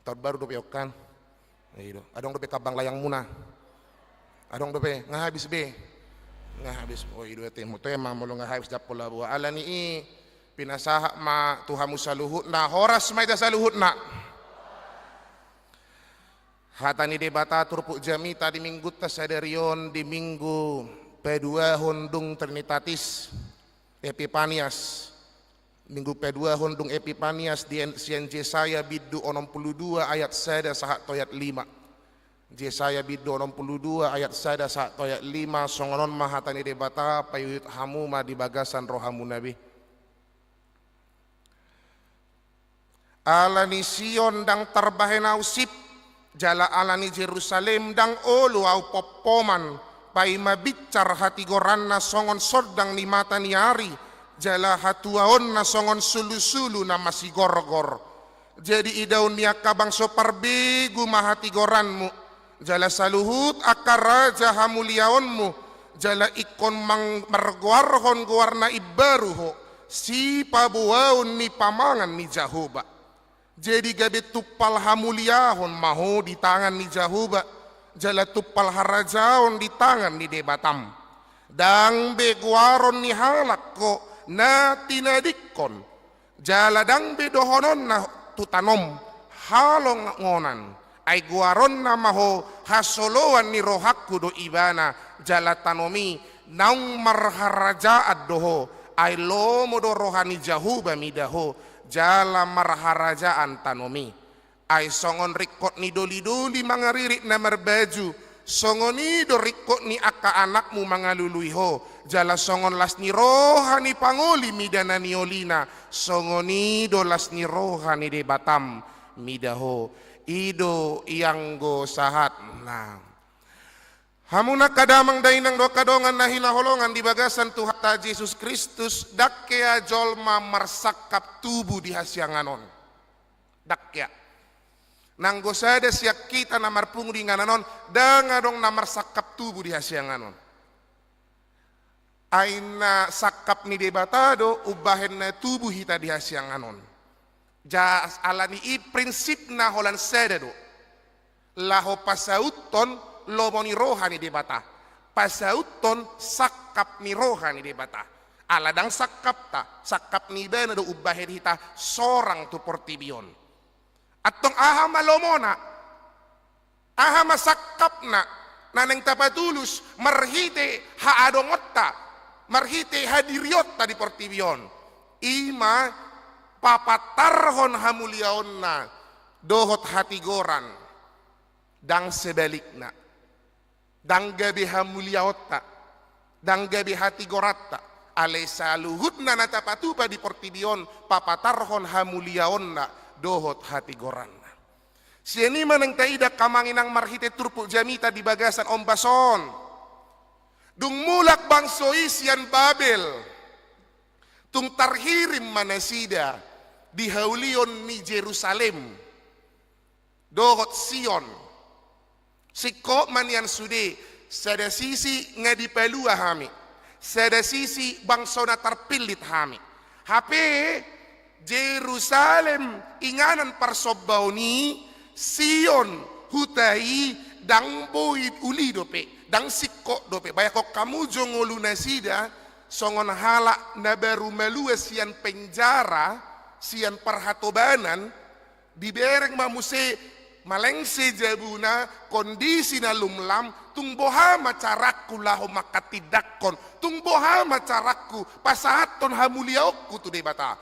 Taon baru dope on kan. I do. Adong dope kambang layangmuna. Adong dope, nga habis be. Nga habis. Oh, i do ate, molo emang molo nga habis, ndang pola boha. Alani i pinasahat ma tu hamu saluhutna, horas ma hita saluhutna. Hata ni Debata turpuk jamita di Minggunta sadari on, di Minggu paduahon dung Trinitatis, Epipanias. Minggu paduahon dung Epipanias, di en-, sian Jesaya bindu onom pulu dua ayat sada sahat tu ayat lima. Jesaya bindu onom pulu dua ayat sada sahat tu ayat lima, songon on ma hata ni Debata, paihutihut hamu ma di bagasan rohamuna be. Ala ni Sion ndang tarbahen Ahu sip, jala ala ni Jerusalem ndang olo Ahu pompoman, paima binsar hatigoranna songon sondang ni mata ni ari, jala hatuaonna songon sulusulu na masigorgor. Jadi idaon ni angka bangso parbegu ma hatigoranmu, jala saluhut angka raja hamuliaonmu, jala ingkon mang-, margoarhon goar na imbaru ho, sipaboaon ni pamangan ni Jahowa. Jadi gabe tumpal hamuliaon ma ho di tangan ni Jahowa, jala tumpal harajaon di tangan ni Debatam. Ndang be goaron ni halak ho na tinadingkon, jala ndang be dohononna tu tanom, halongonan. Ai goaronna ma ho, hasoloan ni rohangku do ibana, jala tanom i naung marharajaan do ho, ai lomo do roha ni Jahowa mida ho, jala marharajaan tanom i. Ai songon ringkot ni dolidoli mangaririt na marbaju, songon i do ringkot ni angka anakmu mangalului ho, jala songon las ni roha ni pangoli mida na niolina, songon i do las ni roha ni Debatam mida ho. I do ianggo sahatna. Hamu na angka damang dainang dohot angka dongan na hinaholongan di bagasan Tuhanta Jesus Kristus, ndang hea jolma marsangkap tubu di hasiangan on. Ndang hea. Nanggo sada sian hita na marpungu di inganan on, ndang adong na marsangkap tubu di hasiangan on. Ai na sangkap ni Debata do umbahen na tubu hita di hasiangan on. Jas, alani i prinsipna holan sada do. Laho pasauthon lomo ni roha ni Debata. Pasauthon sangkap ni roha ni Debata. Ala ndang sangkapta, sangkap ni ibana do umbahen hita sorang tu portibi on. Antong aha ma lomona? Aha ma sangkapna na naeng tapatulus marhite haadongonta, marhite hadirionta di portibi on? I ma papatarhon hamuliaonna dohot hatigoran. Ndang sebalikna. Ndang gabe hamuliaonta, ndang gabe hatigoranta, alai saluhutna na tapatupa di portibi on papatarhon hamuliaonna dohot hatigoranna. Sian i ma naeng taida angka amang inang marhite turpuk jamita di bagasan ombas on. Dung mulak bangso i sian Babel, tung tarhirim ma nasida di haulion ni Jerusalem dohot Sion. Singkop ma nian sude, sada sisi nga dipalua hami, sada sisi bangso na tarpillit hami. Hape Jerusalem inganan parsombaon i, Sion huta i, ndang boi uli dope, ndang singkop dope. Bayangkon hamu jo ngolu nasida songon halak na baru malua sian penjara, sian parhatobanan, dibereng ma muse malengse jabuna, kondisi na lumlam, tung boha ma carangku laho manghatindanghon, tung boha ma carangku pasahathon hamuliaonku tu Debata.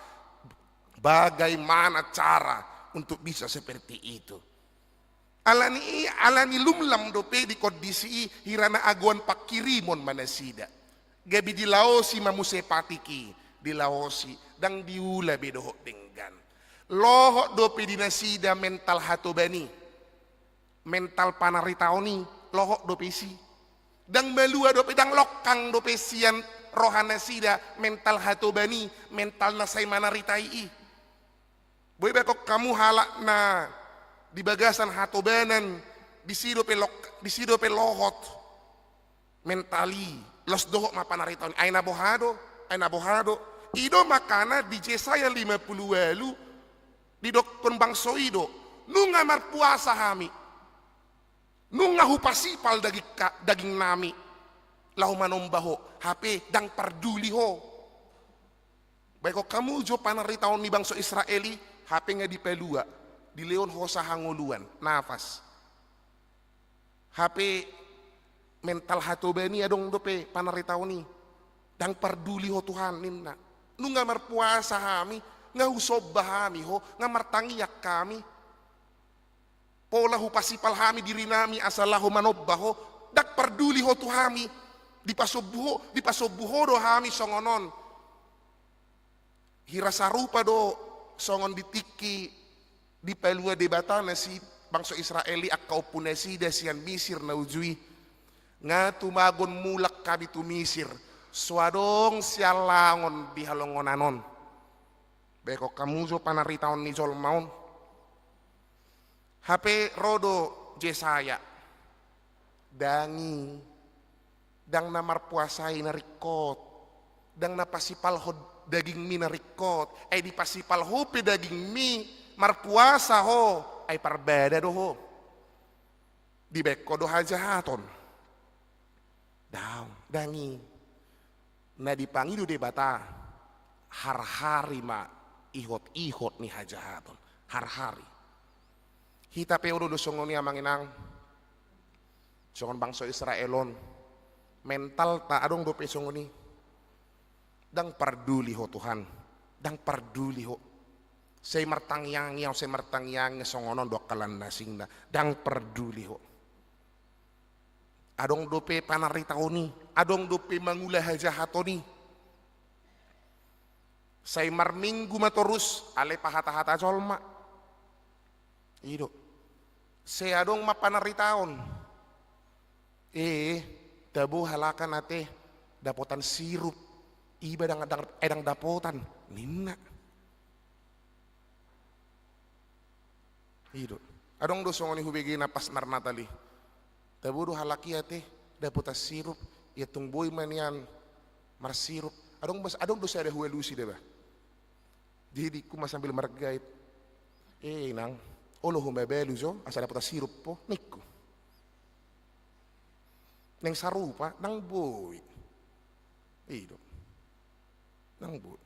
Bagaimana cara untuk bisa seperti itu? Alani i, alani lumlam dope di kondisi i, hira na agoan pangkirimon ma nasida. Gabe dilaosi ma muse patik i, dilaosi, ndang diula be dohot denggan. Lohot dope di nasida mental hatoban i, mental panaritaon i, lohot dope disi. Ndang malua dope, ndang longkang dope sian roha nasida mental hatoban i, mental na sai manaritai i. Boi bayangkon hamu halak na di bagasan hatobanan, disi dope lok-, disi dope lohot mental i, los dohot ma panaritaon i. Ai na boha do, ai na boha do. I do makana di Jesaya lima pulu ualu didokkon bangso i do, nunga marpuasa hami, nunga hupasipal daging ka-, daging nami laho manomba ho, hape ndang parduli ho. Bayangkon hamu jo panaritaon ni bangso Israel i, hape nga dipalua, dilehon hosa hangoluan, nafas. Hape mental hatoban i adong dope panaritaon i. Ndang parduli ho Tuhan ninna. Nunga marpuasa hami, nga husomba hami ho, nga martangiang hami. Pola hupasipal hami diri nami asa laho manomba ho, ndang parduli ho tu hami. Dipasombu ho, dipasombu ho do hami songon on. Hira sarupa do songon di tingki dipalua Debata na si bangso Israel i angka ompu nasida sian Misir na uju i. Nga tumagon mulak hami tu Misir, so adong sialangon di halongonan on. Bayangkon hamu jo panaritaon ni jolma on. Hape ro do Jesaya. Ndang i, ndang na marpuasa i na ringkot, ndang na pasipalhon dagingmi na ringkot, ai dipasipal ho pe dagingmi, marpuasa ho, ai parbada do ho. Dibaen ho do hajahaton. Daong, ndang i. Na dipangido Debata, harhari ma ihot-ihot ni hajahaton. Harhari. Hita pe olo do songon i amang inang. Songon bangso Israel on. Mentalta adong dope songon i. Ndang parduli ho Tuhan. Ndang parduli ho. Sai martangiangi au, sai martangiangi songon on do angka lan na asingna. Ndang parduli ho. Adong dope panaritaon i, adong dope mangula hajahaton i. Sai marminggu ma torus, alai pahata-hata jolma. I do. Sai adong ma panaritaon. Eh, tabo halak an ate, dapotan sirup. Iba ndang, ndang, eh, ndang dapotan. Ninna. I do. Adong do songon i hubege na pas marnatal i. Tabo do halak i ate, dapotan sirup, ia tung boi ma nian marsirup. Adong bas, adong do sada hualusi da bah. Jadi ingku ma sambil margait. Eh, inang, olo ho mabalu jo, asa dapotan sirup ho, ningku. Naeng sarupa, ndang boi. I do. Ndang boi.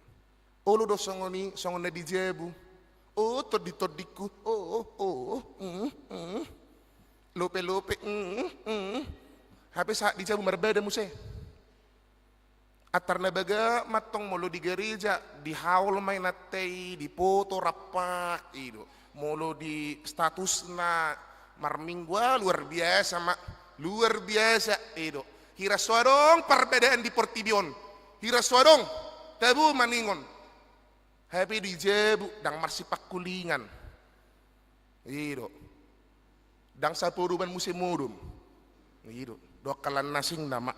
Olo do songon i, songon na di jabu. Oh, tondi-tondingku. Oh, oh, oh, mm, mm. Lope-lope, mm, mm. Hape sahat di jabu marbada muse. Antar na bagak mantong molo di gareja, dihaol ma inanta i, dipoto rampak, i do. Molo di statusna, Marminggu, ah, luar biasa ma. Luar biasa, i do. Hira so adong parbedaan di portibi on. Hira so adong. Tabo maningon. Hape di jabu ndang marsipangkulingan. I do. Ndang sapodoman muse modom. I do. Dohot halak na asing nama.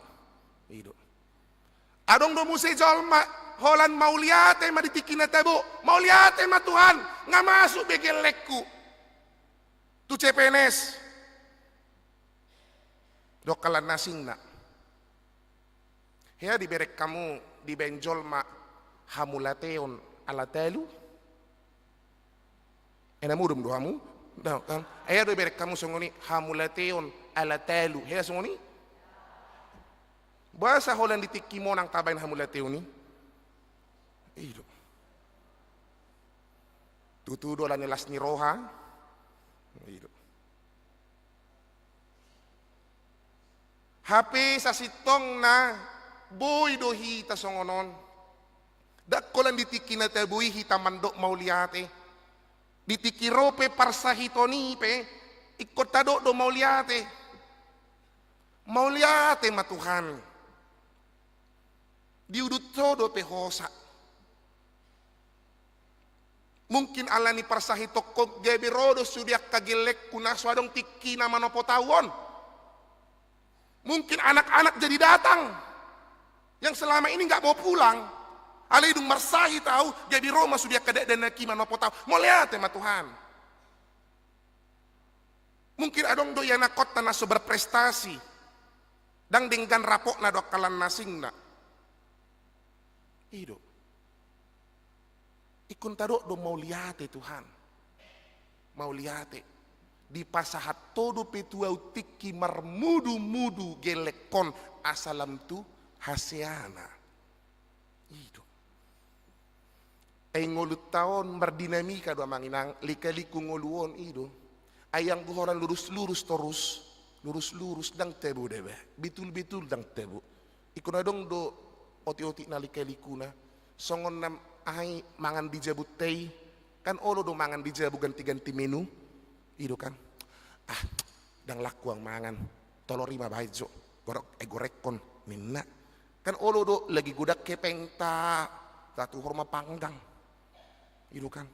I do. Adong do muse jolma holan mauliate ma di tingki na tabo. Mauliate ma Tuhan, nga masuk be gellengku tu C P N S. Dohot halak na asingna. Hea dibereng hamu dibaen jolma hamulateon ala talu? Ena modom do hamu? Ndang, kan? Hea do dibereng hamu songon i, hamulateon ala talu. Hea songon i? Boasa holan di tingki monang tabaen hamulateon i? I do. Tutu do ala ni las ni roha. I do. Hape sasintongna boi do hita songon on. Ndang holan di tingki na tabo i hita mandok mauliate. Di tingki ro pe parsahiton i pe, ingkon tadok do mauliate. Mauliate ma Tuhan. Di udut Ho dope hosa. Mungkin ala ni parsahitongkon gabe ro do sude angka gellengku na so adong tingkina manopot ahu on. Mungkin anak-anak jadi datang yang selama ini nggak mau pulang. Alai dung marsahit ahu, gabe ro ma sude angka dakdanak i manopot ahu. Mauliate ma Tuhan. Mungkin adong do ianakhonta na so berprestasi. Ndang denggan rapotna dohot halak na asingna. I do. Ingkon tadok do mauliate Tuhan. Mauliate. Dipasahat Ho dope tu ahu tingki marmudu-mudu gellengkon asa lam tu haseana. I do. Ai ngolunta on mardinamika do amang inang, lika-liku ngolu on, i do. Ai anggo holan lurus-lurus torus, lurus-lurus ndang tabo daba, betul-betul ndang tabo. Ingkon adong do otik-otik na lika-likuna, songon na ai mangan di jabunta i, kan olo do mangan di jabu ganti-ganti menu, i do kan. Ah, ndang laku ahu mangan, tolor i ma baen jo, gorok, eh, gorenghon, ninna. Kan olo do lagi godang hepengta, tatuhor ma panggang. I do kan.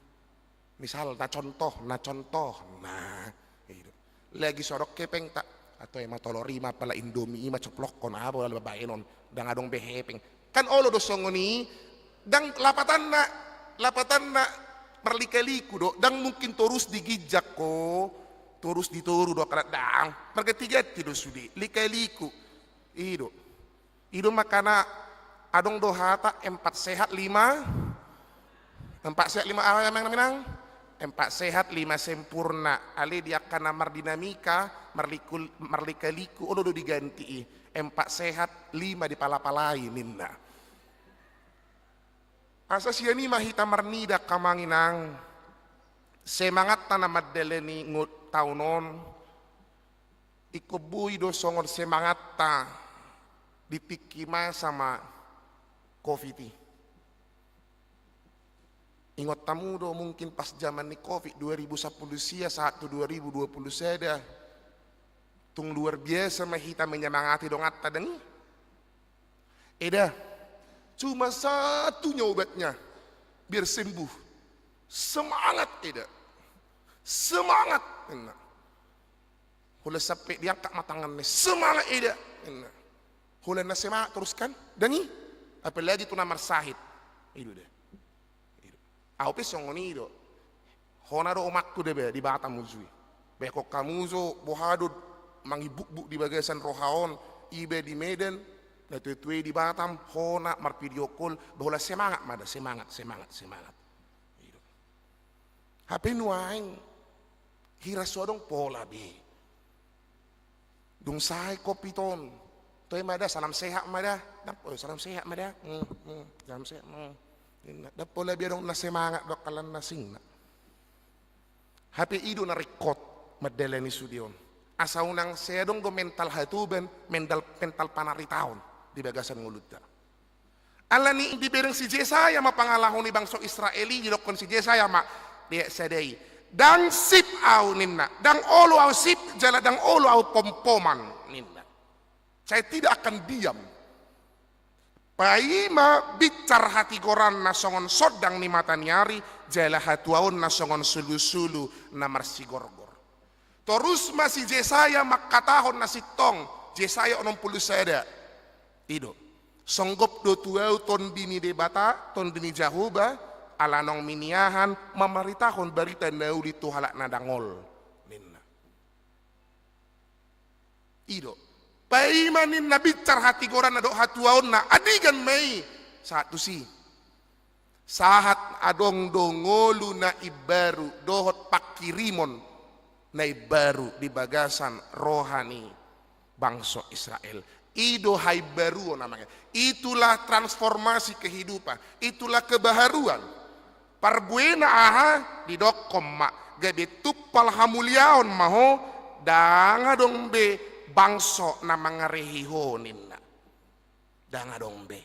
Misal, na contoh, na contoh. Nah, i do. Lagi so adong hepengta. Atau ema tolor i ma, pala Indomie i ma coplokhon, aha bola baenon. Ndang adong be hepeng. Kan olo do songon i, ndang lapatanna, lapatanna marlika-liku do, ndang mungkin torus di ginjang ho, torus di toru do, kan ndang. Marganti-ganti do sude, lika-liku. I do. I do makana adong do hata empat sehat lima, empat sehat lima, aha amang inang? Empat sehat lima sempurna. Alai di angka na mardinamika, marliku-, marlika-liku, olo do diganti i. Empat sehat lima dipalapalai ninna. Asa sian i ma hita marnida amang inang, semangatta na mandalani ngo-, taon on, ingkon boi do songon semangatta di tingki masa ma covid i. Ingot hamu do mungkin pas jaman ni covid dua ribu sampulu sia sahat tu dua ribu dua pulu sada, tung luar biasa ma hita menyemangati donganta, ndang i? Eda, cuma satunya obatnya, biar sembuh. Semangat, Eda. Semangat, ninna. Holan sampe diangkat ma tanganna, semangat, Eda, ninna. Holan na semangat torus kan, ndang i? Apalagi tu na marsahit. I do da. Ahu pe songon i do. Hona do omakku da ba di Batam uju i. Baen hamu jo boha do mangimbukbuk di bagasan roha on, iba di Medan, na tuatua i di Batam, hona marvideo call, ba holan semangat ma da, semangat, semangat, semangat. I do. Hape nuaeng hira so adong pola be. Dung sae covid on, toe ma da, salam sehat ma da. Dap-, oh, salam sehat ma da. Hmm, hmm, salam sehat. Hmm. Ninna, dap pola be adong na semangat dohot halak na asingna. Hape i do na ringkot mandalani sude on. Asa unang sai adong do mental hatoban, mental, mental panaritaon di bagasan ngolunta. Alani i dibereng si Jesaya ma pangalaho ni bangso Israel i, didokkon si Jesaya ma di ayat sada i, Ndang sip ahu ninna, ndang olo ahu sip jala ndang olo ahu pompoman ninna. Saya tidak akan diam. Paima binsar hatigoranna songon sondang ni mataniari, jala hatuaonna songon sulusulu na marsigorgor. Torus ma si Jesaya mangkatahon na sintong, Jesaya onom pulu sada. I do. Songgop do tu ahu Tondi ni Debata, Tondi ni Jahowa, ala naung miniahan mamaritahon barita na uli tu halak na dangol, ninna. I do. Paima ninna binsar hatigoranna dohot hatuaonna, andigan ma i sahat tusi. Sahat adong do ngolu na imbaru dohot pangkirimon na imbaru di bagasan roha ni bangso Israel. I do haimbaruon amang. Itulah transformasi kehidupan. Itulah kebaharuan. Parbuena aha? Didokkon ma, gabe tumpal hamuliaon ma ho, ndang adong be bangso na mangarehi ho ninna. Ndang adong be.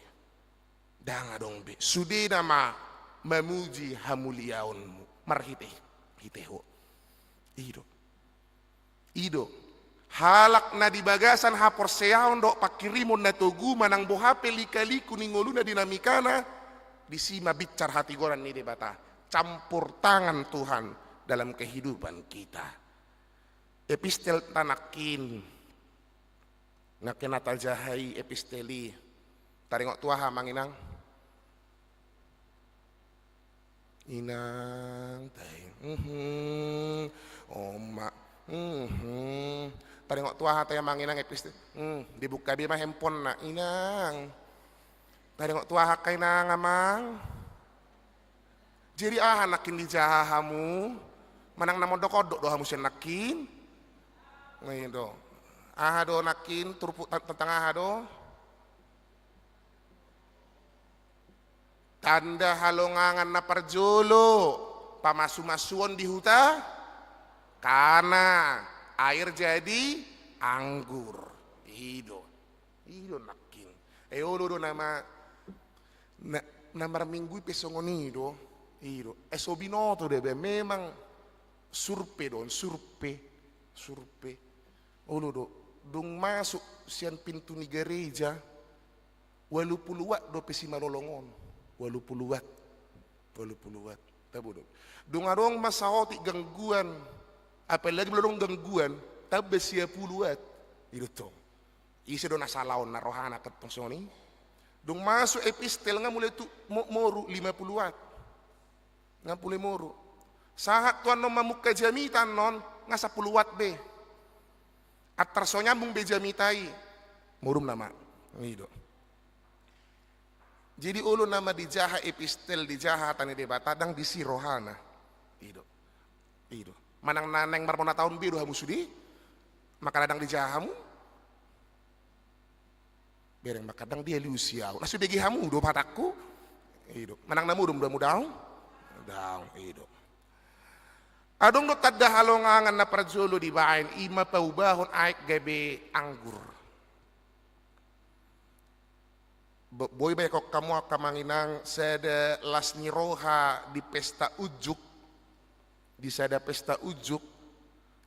Ndang adong be. Sudena ma mamuji hamuliaonmu marhite, hite ho. I do. I do. Halak na di bagasan haporseaon dohot pangkirimon na togu manang boha pe lika-liku ni ngoluna dinamikana, disi ma binsar hatigoran ni Debata. Campur tangan Tuhan dalam kehidupan kita. Epistel ta nangkin. Nangkin na tajaha i epistel i. Taringot tu aha amang inang? Inang, tai. Mhm. Oma. Mhm. Taringot tu aha tai amang inang epistel? Hmm, dibuka be ma handphone na. Inang. Taringot tu aha angka inang amang? Jadi aha nangkin dijaha hamu? Manang na mondok-ondok do hamu sian nangkin? Nah, i do. Aha do nangkin turpuk tan-, tentang aha do? Tanda halongangan na parjolo, pamasu-masuon di huta Kana, air jadi anggur. I do. I do nangkin. E olo do nama na, na marminggu i pe songon i do. I do. E so binoto do be memang surpe do, surpe. Surpe. Olo do. Dung masuk sian pintu ni gereja, ualu pulu watt dope simalolong on. Ualu pulu watt. Ualu pulu watt. Tabo do. Dung adong ma saotik gangguan, apalagi molo adong gangguan, tamba sia pulu watt. I do tong. Ise do na sala on na rohana tong songon i. Dung masuk epistel nga mulai tu mo-, moru lima pulu watt. Nga mulai moru. Sahat tu annon mamungka jamita annon nga sampulu watt be. Antar so nyambung be jamita i. Morum nama. I do. Jadi olo nama dijaha epistel, dijaha hata ni Debata, ndang disi rohana. I do. I do. Manang na naeng marbona taon be do hamu sude, mangkana ndang dijaha hamu. Bereng mangkana ndang dialusi ahu. Na subege hamu do hatangku. I do. Manang na modom do hamu daong. Daong, i do. Adong do tanda halongangan na parjolo dibaen, i ma paubahon aek gabe anggur. Bo-, boi baen hamu angka amang inang sada las ni roha di pesta unjuk, di sada pesta unjuk,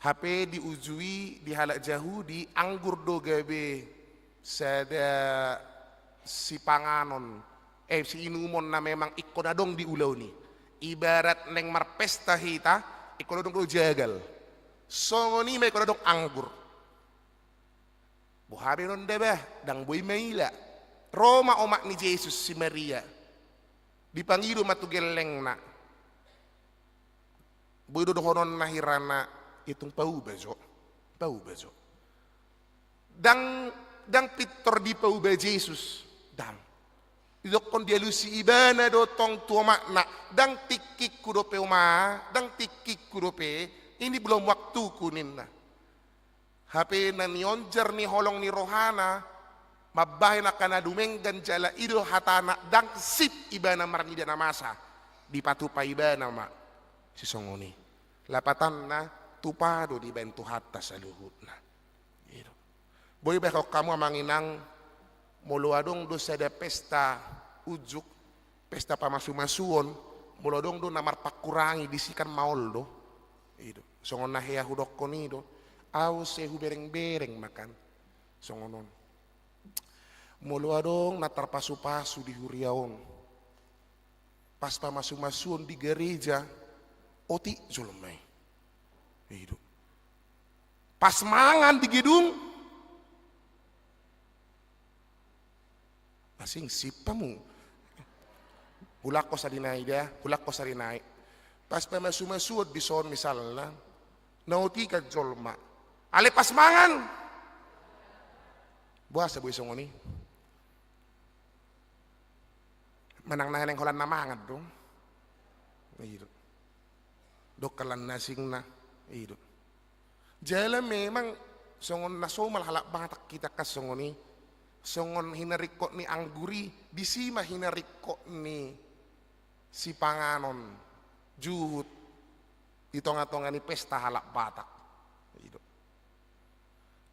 hape di uju i di halak Jahudi anggur do gabe sada sipanganon, eh, siinumon na memang ingkon adong di ulaon i. Ibarat naeng marpesta hita, ingkon adong do jagal. Songon i ma ingkon adong anggur. Boha be non da bah, ndang boi maila. Ro ma omak ni Jesus si Maria. Dipangido ma tu gellengna. Boi do dohononna hirana, i tung pauba jo. Pauba jo. Ndang, ndang pintor dipauba Jesus. Ndang. Didokkon dialusi ibana do tong tu omakna. Ndang tingkingku dope oma, ndang tingkingku dope. Ini belum waktuku ninna. Hape na nionjar ni holong ni rohana, mambahen angka na dumenggan jala i do hatana ndang sip ibana marnida na masa, dipatupa ibana ma sisongon i. Lapatanna tupa do dibaen Tuhanta saluhutna. I do. Boi baen hamu amang inang, molo adong do sada pesta unjuk, pesta pamasumasuon, molo adong do na marpangkurangi disi kan maol do. I do. Songon na hea hudokkon i do. Au sai hubereng-bereng ma kan. Songon on. Molo adong na tarpasu-pasu di huria on, pas pamasu-masuon di gareja, otik jolma i. I do. Pas mangan di gedung, asing sip hamu. Hulak ho sari nai da, hulak ho sari nai. Pas pamasu-masuon dison misalna, na otikan jolma. Alai pas mangan, boasa boi songon i? Manang na naeng holan na mangan do. I do. Dok holan na asingna. I do. Jala memang songon na somal halak Batak hita kan songon i. Songon hinaringkot ni anggur i, disi ma hinaringkot ni sipanganon juhut di tonga-tonga ni pesta halak Batak. I do.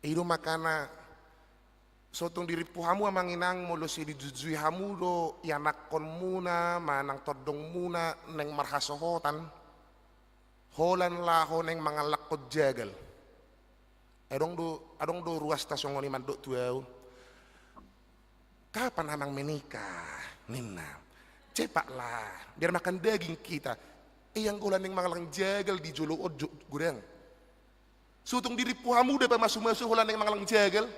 I do makana so tung dirimpu hamu amang inang, molo sai dijujui hamu do ianakkonmuna manang tondongmuna naeng marhasohotan, holan laho naeng mangallakkon jagal. Adong do, adong do ruasta songon i mandok tu au. Kapan amang menikah? Ninna. Cepatlah, biar makan daging kita. Eh, anggo holan naeng mangallang jagal di jolo on jo, godang. So tung dirimpu hamu da pamasu-masu holan naeng mangallang jagal?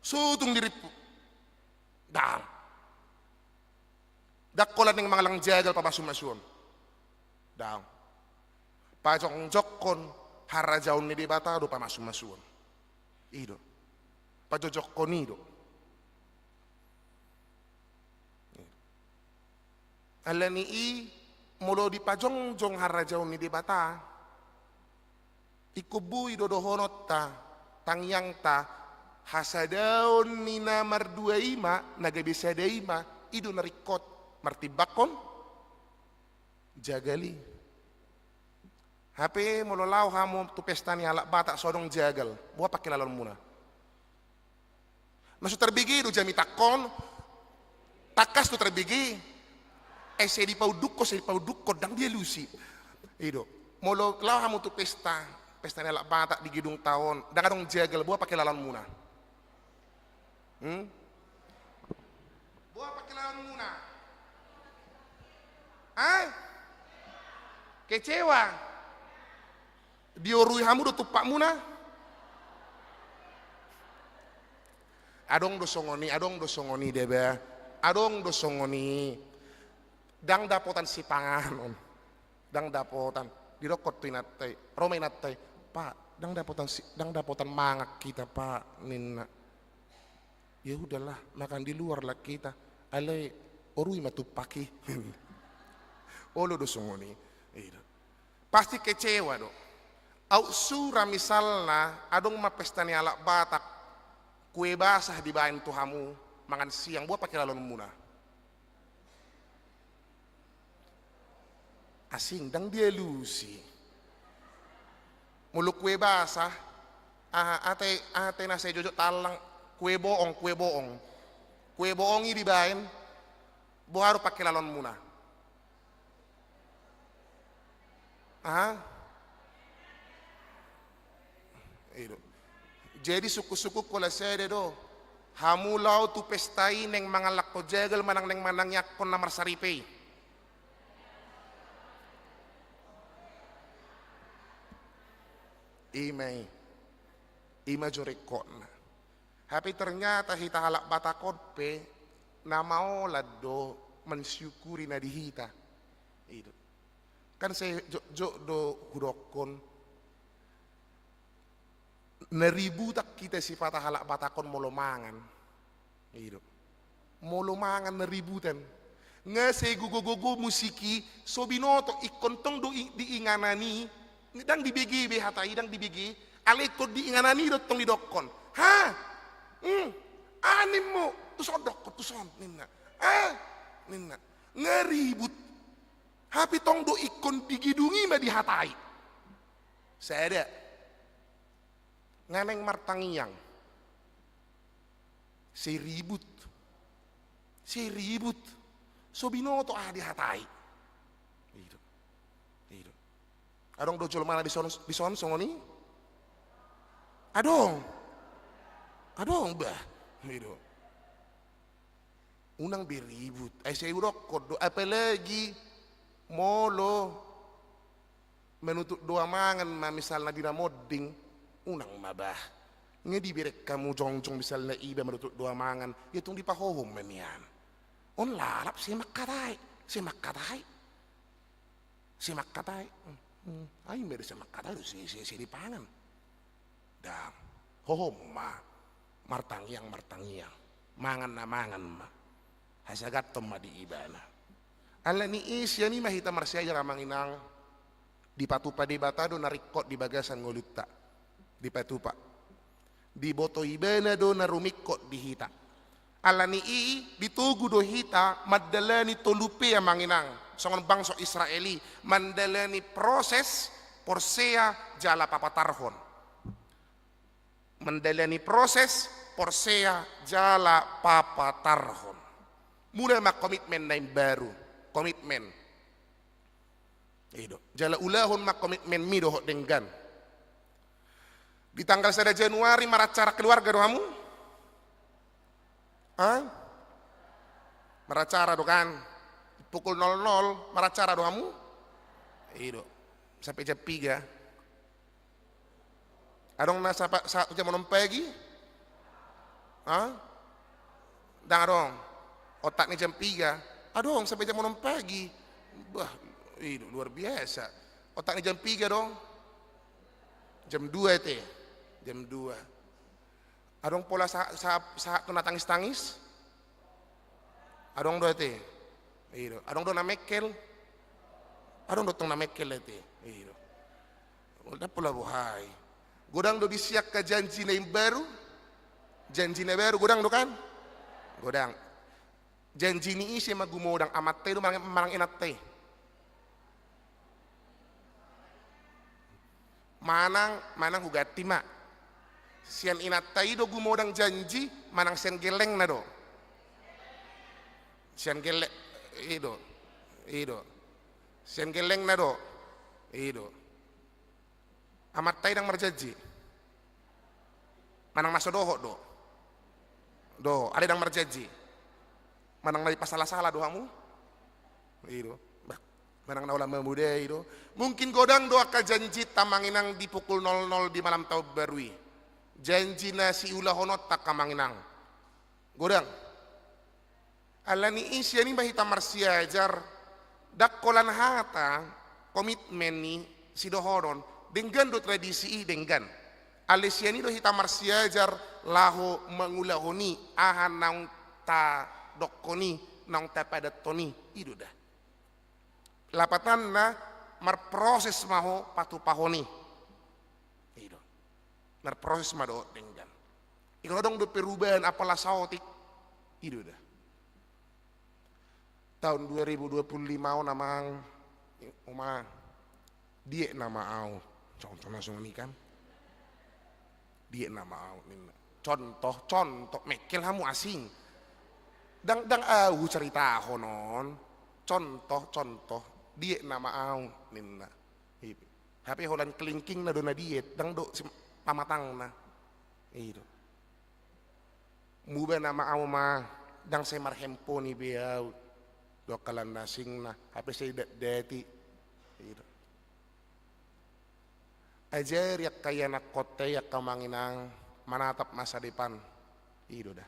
So tung dirimpu? Dang. Dang holan naeng mangallang jagal pamasu-masuon. Dang. Pajongjonghon harajaon ni Debata do pamasu-masuon. I do. Pajojongkon i do. Alani i, molo dipajongjong harajaon ni Debata, ingkon boi do dohononta, tangiangta, hasadaon ni na mardua i ma, na gabe sada i ma, i do na ringkot martimbangkon jagal i. Hape molo laho hamu tu pesta ni halak Batak so adong jagal, boha pangkilalonmuna? Na so tarbege do jamitangkon, tangkas do tarbege. Eh, sai dipaundukkon, sai dipaundukkon, dang dialusi. I do. Molo laho hamu tu pesta, pesta ni halak Batak di gedungta on, dang adong jagal, boha pangkilalonmuna? Hmm? Boha pangkilalonmuna? Eh? Kecewa? Diorui hamu do tumpakmuna? Adong do songon i, adong do songon i da ba. Adong do songon i. Dang dapotan sipanganon. Dang dapotan. Didokkon tu inanta i. Ro ma inanta i. Pak, dang dapotan si, dang dapotan mangan hita, Pak, ninna. Ya udahlah, makan di luar lah kita. Alai orui ma tumpak i. Olo do songon i. I do. Pasti kecewa do. Aut sura misalna, adong ma pesta ni halak Batak, kue basah dibaen tu hamu, mangan siang, boha pangkilalonmuna? Asing, dang dialusi. Molo kue basah, aha, ate, ate na sai jojok tallang, kue boong, kue boong. Kue boong i dibaen, boha do pangkilalonmuna? Aha? I do. Jadi sungkun-sungkun holan sada do. Hamu laho tu pesta i naeng mangallakkon jagal manang naeng manangiangkon na marsaripe i? I ma i. I ma jo ringkotna. Hape ternyata hita halak Batak on pe na maolan do mansyukuri na di hita. I do. Kan sai jotjot do hudokkon. Na ributan hita sipata halak Batak on molo mangan. I do. Molo mangan na ributan. Nga sai gogo-gogo musik i, so binoto ingkon tong do i, di inganan i, dang dibege be hata i, dang dibege. Alai ingkon di inganan i do tong didokkon. Ha? Hmm. Aha nimmu? Tuson dokkon, tuson, ninna. Ah? Ninna. Nga ribut. Hape tong do ingkon di gedung i ma dihatai. Sada. Nga naeng martangiang. Sai ribut. Sai ribut. So binoto aha dihatai. I do. I do. Adong do jolma na dison, dison songon i? Adong. Adong bah. I do. Unang be ribut. Ai sai hudokkon do, apalagi molo manutup doa mangan ma misalna di na monding, unang ma bah. Nga dibereng hamu jongjong misalna iba manutup doa mangan, ia tung dipahohom ma nian. On lalap sai mangkatai, sai mangkatai. Sai mangkatai. Hmm, ai ma da sai mangkatai do, sai, sai, sai dipangan. Dang. Hohom ma. Martangiang, martangiang. Mangan na mangan ma. Hasagathon ma di ibana. Alani i sian i ma hita marsiajar amang inang. Dipatupa Debata do na ringkot di bagasan ngolunta. Dipatupa. Diboto ibana do na rumingkot di hita. Alani i ditogu do hita mandalani tolu P amang inang. Songon bangso Israel i mandalani proses, porsea jala papatarhon. Mandalani proses, porsea jala papatarhon. Mula ma komitmen na imbaru. Komitmen. I do. Jala ulahon ma komitmenmi dohot denggan. Di tanggal sada Januari maracara keluarga do hamu? Ha? Maracara do kan? Pukul nol nol maracara do hamu? I do. Sampe jam piga? Adong na sapa, sa, jam onom pagi? Ha? Dang adong. Otak ni jam piga? Adong sampe jam onom pagi. Bah, i do, luar biasa. Otak ni jam piga dong? Jam dua ete. Jam dua. Adong pola sa, sa, sahat tu na tangis-tangis? Adong do ete. I do. Adong do na mengkel? Adong do tong na mengkel ete. I do. Dang pola boha i. Godang do disi angka janji na imbaru? Janji na baru godang do kan? Godang. Janji ni ise ma gumodang, amanta i do manang, manang inanta i? Manang, manang huganti ma. Sian inanta i do gumodang janji, manang sian gellengna do? Sian gelleng, i do, i do. Sian gellengna do? I do. Amanta i dang marjanji? Manang na so dohot do? Do, alai dang marjanji. Manang na dipasala-sala do hamu? I do. Bah, manang na holan mamodai do. Mungkin godang do angka janjinta amang inang di pukul nol nol di malam taon baru i. Janji na siulahononta angka amang inang. Godang. Alani i sian i ma hita marsiajar, dang holan hata, komitmen ni sidohonon, denggan do tradisi i denggan. Alai sian i do hita marsiajar laho mangulahon i, aha naung tadokkon i, naung tapadathon i, i do da. Lapatanna marproses ma ho patupahon i. I do. Marproses ma dohot denggan. Ingkon adong do perubahan apala saotik. I do da. Taon dua ribu dua puluh lima on amang, uma, diek nama au. Contoh na songon i kan. Diek nama au ninna. Contoh, contoh, mengkel hamu asing. Dang, dang au hucaritahon on. Contoh, contoh, diek nama au ninna. Hape holan kelingkingna do na diet, dang do si pamatangna. I do. Muba nama au ma, dang sai marhempon i be au. Dohot angka na asingna, hape sai datdati. I do. Ajari angka ianakkonta i angka amang inang manatap masa depan. I do da.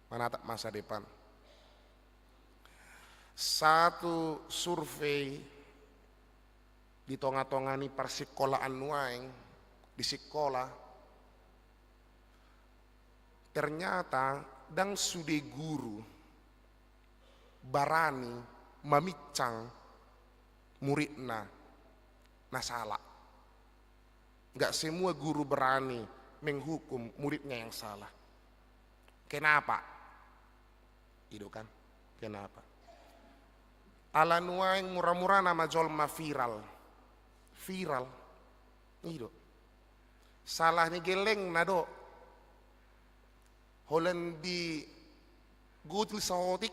Manatap masa depan. Satu survei di tonga-tonga ni parsikolaan nuaeng, di sikola, ternyata dang sude guru barani mamincang muridna na sala. Nggak semua guru berani menghukum muridnya yang salah. Kenapa? I do kan? Kenapa? Ala nuaeng mura-mura nama jolma viral. Viral. I do. Salah ni gellengna do. Holan digotil saotik,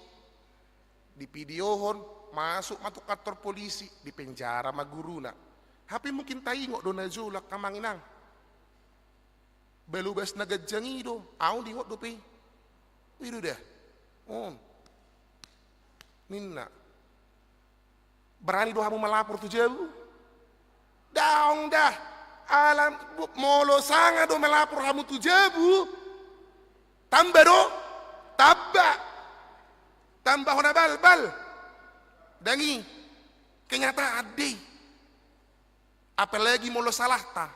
dipidiahon, masuk ma tu kantor polisi, dipenjara ma guruna. Hape mungkin taingot do na jolo angka amang inang. Balobas na ganjang i do, au diingot dope i. I do da. On. Ninna. Berani do hamu melapor tu jabu? Daong da. Alam, molo sanga do melapor hamu tu jabu, tamba do? Tamba. Tamba hona balbal. Dang i. Kenyataan do i. Apalagi molo salahta.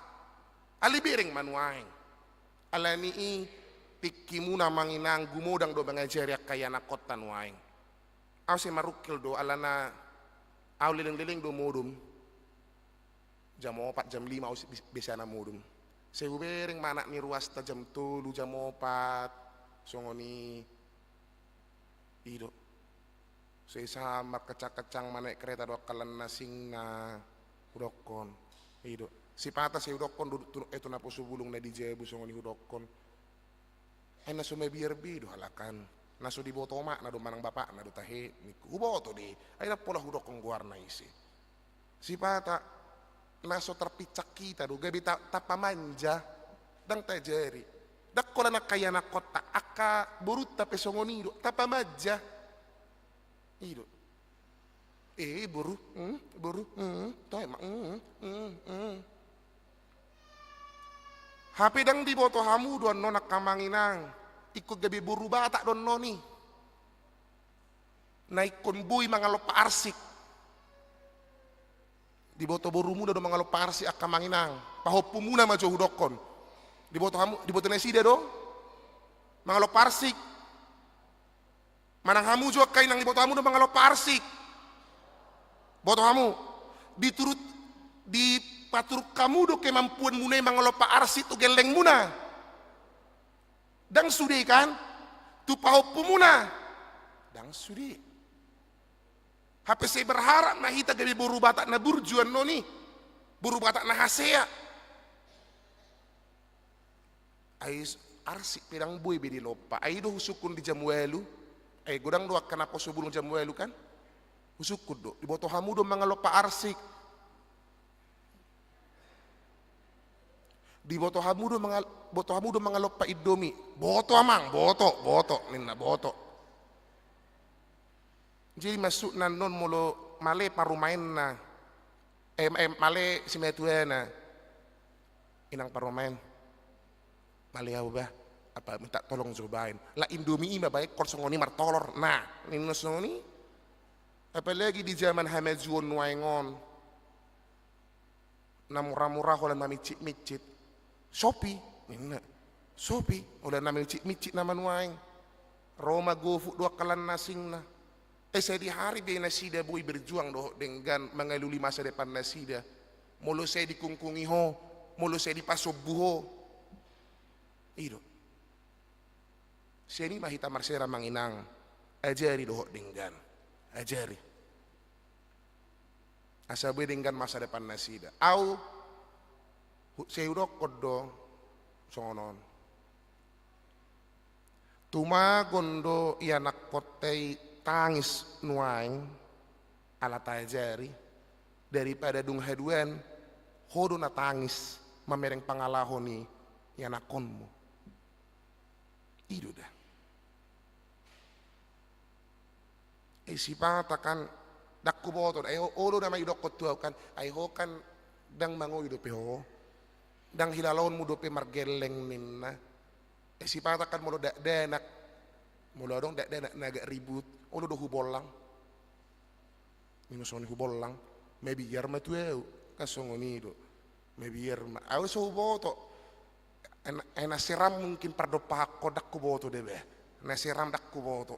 Alai bereng ma nuaeng. Alani i tingkimuna amang inang, gumodang do mangajari angka ianakhonta nuaeng. Au sai marungkil do, alana au leleng-leleng do modom. Jam opat, jam lima au si-, bi-, biasana modom. Sai hubereng ma anak ni ruasta jam tolu, jam opat. Songon i. I do. Sai sahat markencang-kencang manaek kereta dohot angka lan na asingna, hudokkon. I do. Sipata sai hudokkon do tu, eh, tu naposo bulung na di jabu songon i hudokkon. Ai na so mabiar be do halak an. Na so diboto omakna do manang bapakna do tahe, ningku. Huboto do i. Ai ndang pola hudokkon goarna ise. Sipata na so tarpinsang hita do, gabe ta-, tapamanja, ndang taajari. Ndang holan angka ianakhonta, angka borunta pe songon i do, tapamanja. I do. Eh, boru, hmm, boru, hmm, toe ma, hmm, hmm, hmm. Hape ndang diboto hamu do annon angka amang inang, ingkon gabe boru Batak do annon i. Na ingkon boi mangalompa arsik. Diboto borumuna do mangalompa arsik angka amang inang. Pahompumuna ma jo hudokkon. Diboto hamu, diboto nasida do mangalompa arsik. Manang hamu jo angka inang, diboto hamu do mangalompa arsik? Boto hamu. Diturut, dipaturut hamu do kemampuanmuna i mangalompa arsik tu gellengmuna? Ndang sude kan? Tu pahompumuna? Ndang sude. Hape sai berharap ma hita gabe boru Batak na burju annon i. Boru Batak na hasea. Ai s-, arsik pe ndang boi be dilompa. Ai do husungkun di jam ualu. Ai godang do angka naposo bulung jam ualu kan? Husungkun do. Diboto hamu do mangalompa arsik? Diboto hamu do mangal-, boto hamu do mangalompa Indomie? Boto amang, boto, boto, ninna boto. Jadi maksudna annon molo male parumaenna, eh, eh, male simatuana. Inang parumaen. Male au bah, apa minta tolong jo baen. Lah Indomie i ma baen, kol songon i martolor. Nah, ninna songon i. Apalagi di zaman hamajuon nuaeng on. Na mura-mura holan mamincit-mincit. Shopee, ninna. Shopee, holan na mamincit-mincit nama nuaeng. Ro ma GoFood do angka lan na asingna. Eh, sadihari be nasida boi berjuang dohot denggan mangalului masa depan nasida. Molo sai dikungkungi ho, molo sai dipasombu ho. I do. Sian i ma hita marsera amang inang, ajari dohot denggan. Ajari. Asa boi denggan masa depan nasida. Au, hu-, sai hudokkon do, songon on. Tumagon do ianakhonta i tangis nuaeng, ala taajari, daripada dung haduan, ho do na tangis, mamereng pangalaho ni ianakhonmu. I do da. Eh, sipata kan, ndang huboto, eh, olo nama didokkon tu au kan, ai ho kan, ndang mangoli dope ho, ndang hilalaonmu dope margelleng ninna. Eh, sipata kan molo dakdanak, molo adong dakdanak na agak ribut, olo do hubollang. Ninna songon i hubollang, mabiar ma tu au, kan songon i do. Mabiar ma. Au so huboto. Ena, ena seram mungkin pardompahanko ndang huboto deba. Na seram ndang huboto.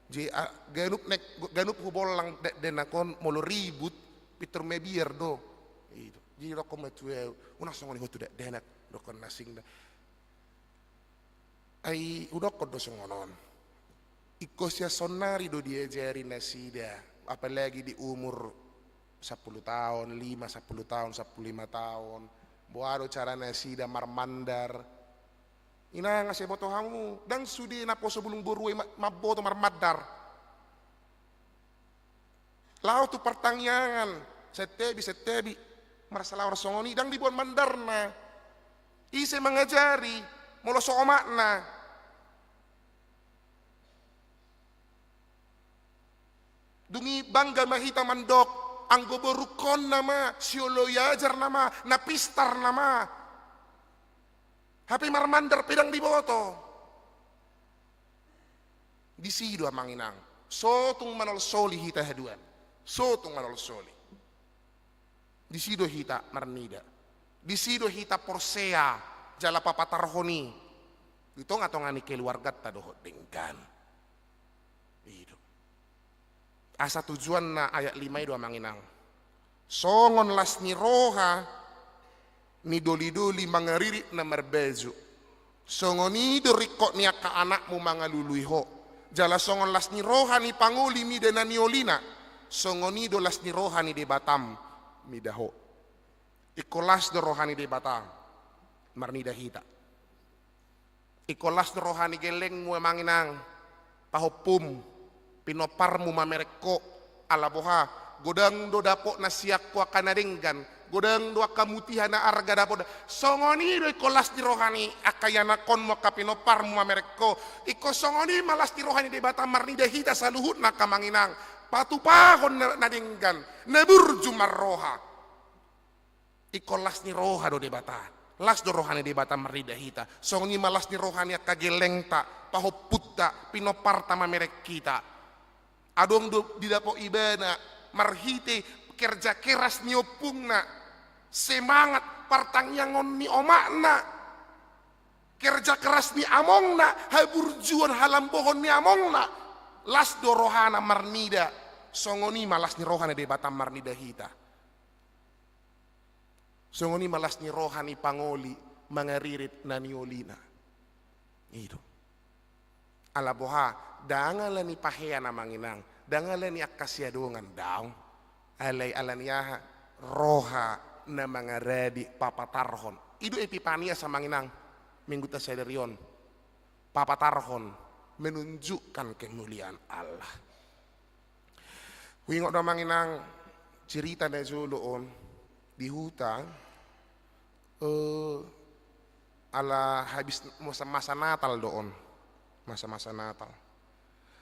Jadi, a, ganup nek, ganup hubollang da, dakdanak on molo ribut, pintor mabiar do. I do. Jadi dokkon ma tu au, unang songon i ho tu dakdanak, dokkon na asing da. Ai hudokkon do songon on. Ingkon sian saonnari do diajari nasida, apalagi di umur sampulu taon, lima, sampulu taon, sampulu lima taon. Boha do cara nasida marmandar. Inang, asa boto hamu, ndang sude naposo bulung boru i ma-, mamboto marmandar. Laho tu partangiangan, santabi, santabi. Marsalawar songon i ndang diboan mandarna. Ise mangajari, molo so omakna. Dung i bangga ma hita mandok, anggo borungkon nama, sioloi ajar nama, na pistar nama. Hape marmandar pe ndang diboto. Disi do amang inang, so tung manolsoli hita haduan. So tung manolsoli. Disi do hita marnida. Disi do hita porsea jala papatarhon i di tonga-tonga ni keluarganta dohot denggan. I do. Asa tujuanna ayat lima i do amang inang. Songon las ni roha ni doli-doli mangaririt na marbajo, songon i do ringkot ni angka anakmu mangalului ho. Jala songon las ni roha ni pangoli mida na niolina, songon i do las ni roha ni Debatam mida ho. Ingkon las do roha ni Debata marnida hita. Ingkon las do roha ni gellengmu amang inang, pahompum, pinomparmu mamereng ho. Ala boha? Godang do dapotna sian ho angka na denggan, godang do angka mutiha na arga dapotna. Songon i do ingkon las ni roha ni angka ianakhonmu, angka pinomparmu mamereng ho. Ingkon songon i ma las ni roha ni Debata marnida hita saluhutna angka amang inang. Patupahon na, na denggan, na burju marroha. Ingkon las ni roha do Debata. Las do roha ni Debata marnida hita. Songon i ma las ni roha ni angka gellengta, pahompunta, pinomparta mamereng hita. Adong do didapot ibana marhite kerja keras ni ompungna, semangat partangiangon ni omakna, kerja keras ni amongna, haburjuon halambohon ni amongna. Las do rohana marnida. Songon i ma las ni roha ni Debata marnida hita. Songon i ma las ni roha ni pangoli mangaririt na niolina. I do. Ala boha? Ndang ala ni pahean amang inang, ndang ala ni angka siadongan, daong. Alai ala ni aha? Roha na mangaradi papatarhon. I do Epipanias amang inang, mingguta sadari on. Papatarhon, menunjukkan kemuliaan Allah. Huingot do amang inang cerita na jolo on di huta, eh, ala habis masa, masa Natal do on. Masa-masa Natal.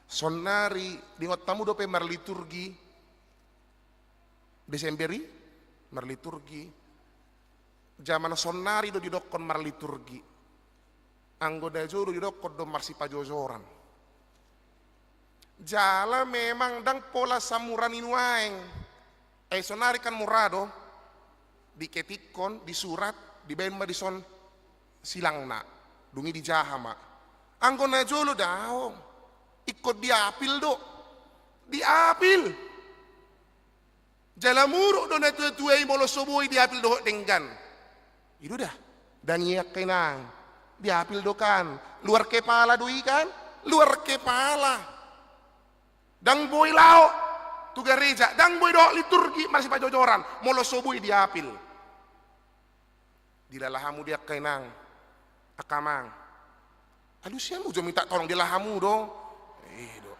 Saonnari diingot hamu dope marliturgi Desember i, marliturgi. Jaman saonnari do didokkon marliturgi. Anggo na jolo didokkon do marsipajojoran. Jala memang ndang pola samurani nuaeng. Ai saonnari kan mura do, diketikkon, disurat, dibaen ma dison silangna. Dung i dijaha ma. Anggo na jolo daong. Ingkon diapil do. Diapil. Jala muruk do natua-tua i molo so boi diapil dohot denggan. I do da. Ndang i angka inang. Diapil do kan. Luar kepala do i kan. Luar kepala. Ndang boi laho tu gareja, ndang boi dohot liturgi marsipajojoran molo so boi diapil. Dilala hamu do angka inang, angka amang. Alusi hamu jo minta tolong, dilala hamu do. I do.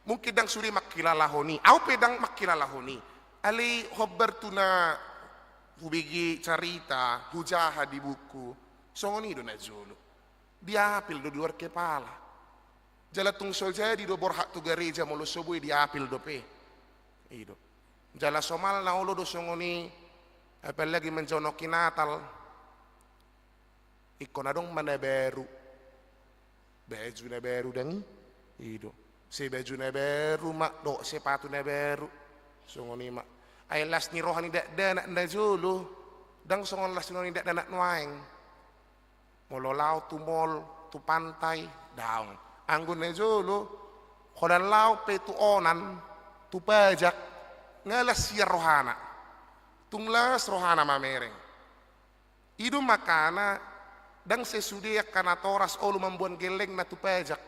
Mungkin ndang sude mangkilalahon i. Au pe ndang mangkilalahon i. Alai hombar tu na hubege carita, hujaha di buku. Songon i do na jolo. Diapil do di luar kepala. Jala tung so jadi do borhat tu gareja molo so boi diapil dope. I do. Jala somalna olo do songon i, apalagi manjaloki Natal. Ingkon adong ma na baru. Baju na baru ndang i. I do. Sai baju na baru ma, dohot sepatu na baru. Songon i ma. Ai las ni roha ni dakdanak na jolo. Ndang songon las ni roha ni dakdanak nuaeng. Molo laho tu mall, tu pantai, daong. Anggo na jolo, holan laho pe tu onan, tu pajak, nga las sian rohana. Tung las rohana mamereng. I do makana, ndang sesude angka natoras olo mamboan gellengna tu pajak.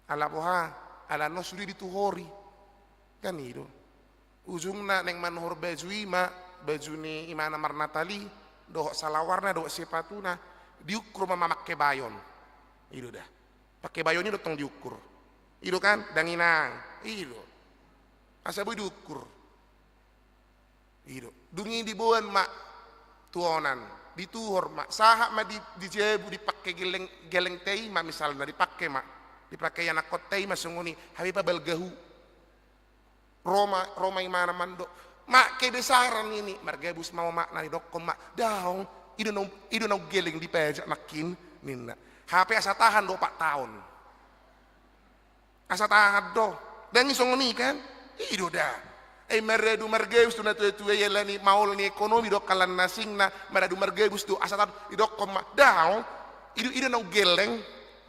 Ala boha? Ala nuaeng sude dituhori. Kan i do. Ujungna naeng manuhor baju i ma, baju ni imana marnatal i, dohot salawarna, dohot sepatuna, diukur ma mamangke bayon. I do da. Pangke bayon i do tong diukur. I do kan? Dang inang. I do. Asa boi diukur. I do. Dung i diboan ma tu onan, dituhor ma, sahat ma di, di jabu, dipake geleng, gelengta i ma misalna, dipake ma, dipake anakkonta i ma songon i, hape pabalga hu. Ro ma, ro ma imana mandok, "Mak, kebesaran ini." "Margabus ma omakna," didokkon ma. "Daong, i do na, i do na geleng dipajak nangkin," ninna. Hape asa tahan do opat taon. Asa tahan do. Ndang i songon i kan? I do da. Ai maradu margabus tu na tua-tua i, alani maol ni ekonomi do, kalan na asingna, maradu margabus do, asa tahan, didokkon ma, "Daong, i do, i do na geleng,"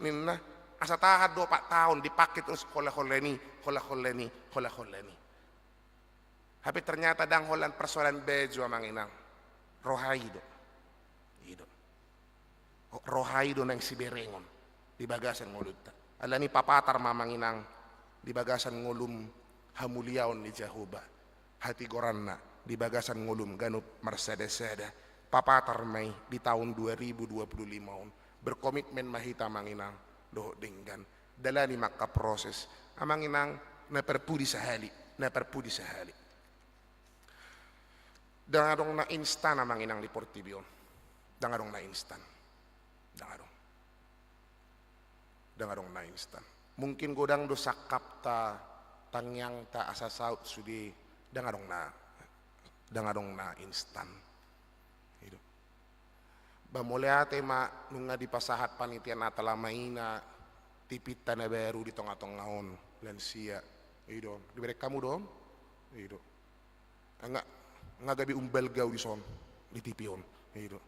ninna. Asa tahan do opat taon, dipake terus holan-holan i, holan-holan i, holan-holan i. Hape ternyata ndang holan persoalan baju, amang inang. Roha i do. I do. Roha i do naeng siberengon di bagasan ngolunta. Alani papatar ma, amang inang, di bagasan ngolum hamuliaon ni Jahowa. Hatigoranna di bagasan ngolum ganup marsada-sada. Papatar ma i di taon dua ribu dua puluh lima on. Berkomitmen ma hita, amang inang, dohot denggan. Dalani ma angka proses, amang inang, na parpudi sahali, na parpudi sahali. Ndang adong na instan, amang inang, di portibi on. Ndang adong na instan. Ndang adong. Ndang adong na instan. Mungkin godang do sangkapta, tangiangta asa saut sude, ndang adong na, ndang adong na instan. I do. Ba mauliate ma nunga dipasahat panitia Natal Ama Ina, tipi ta na baru di tonga-tonga on, lansia. I do. Dibereng hamu do? I do. Nga, nga gabe umbalga au dison, di tipi on. I do.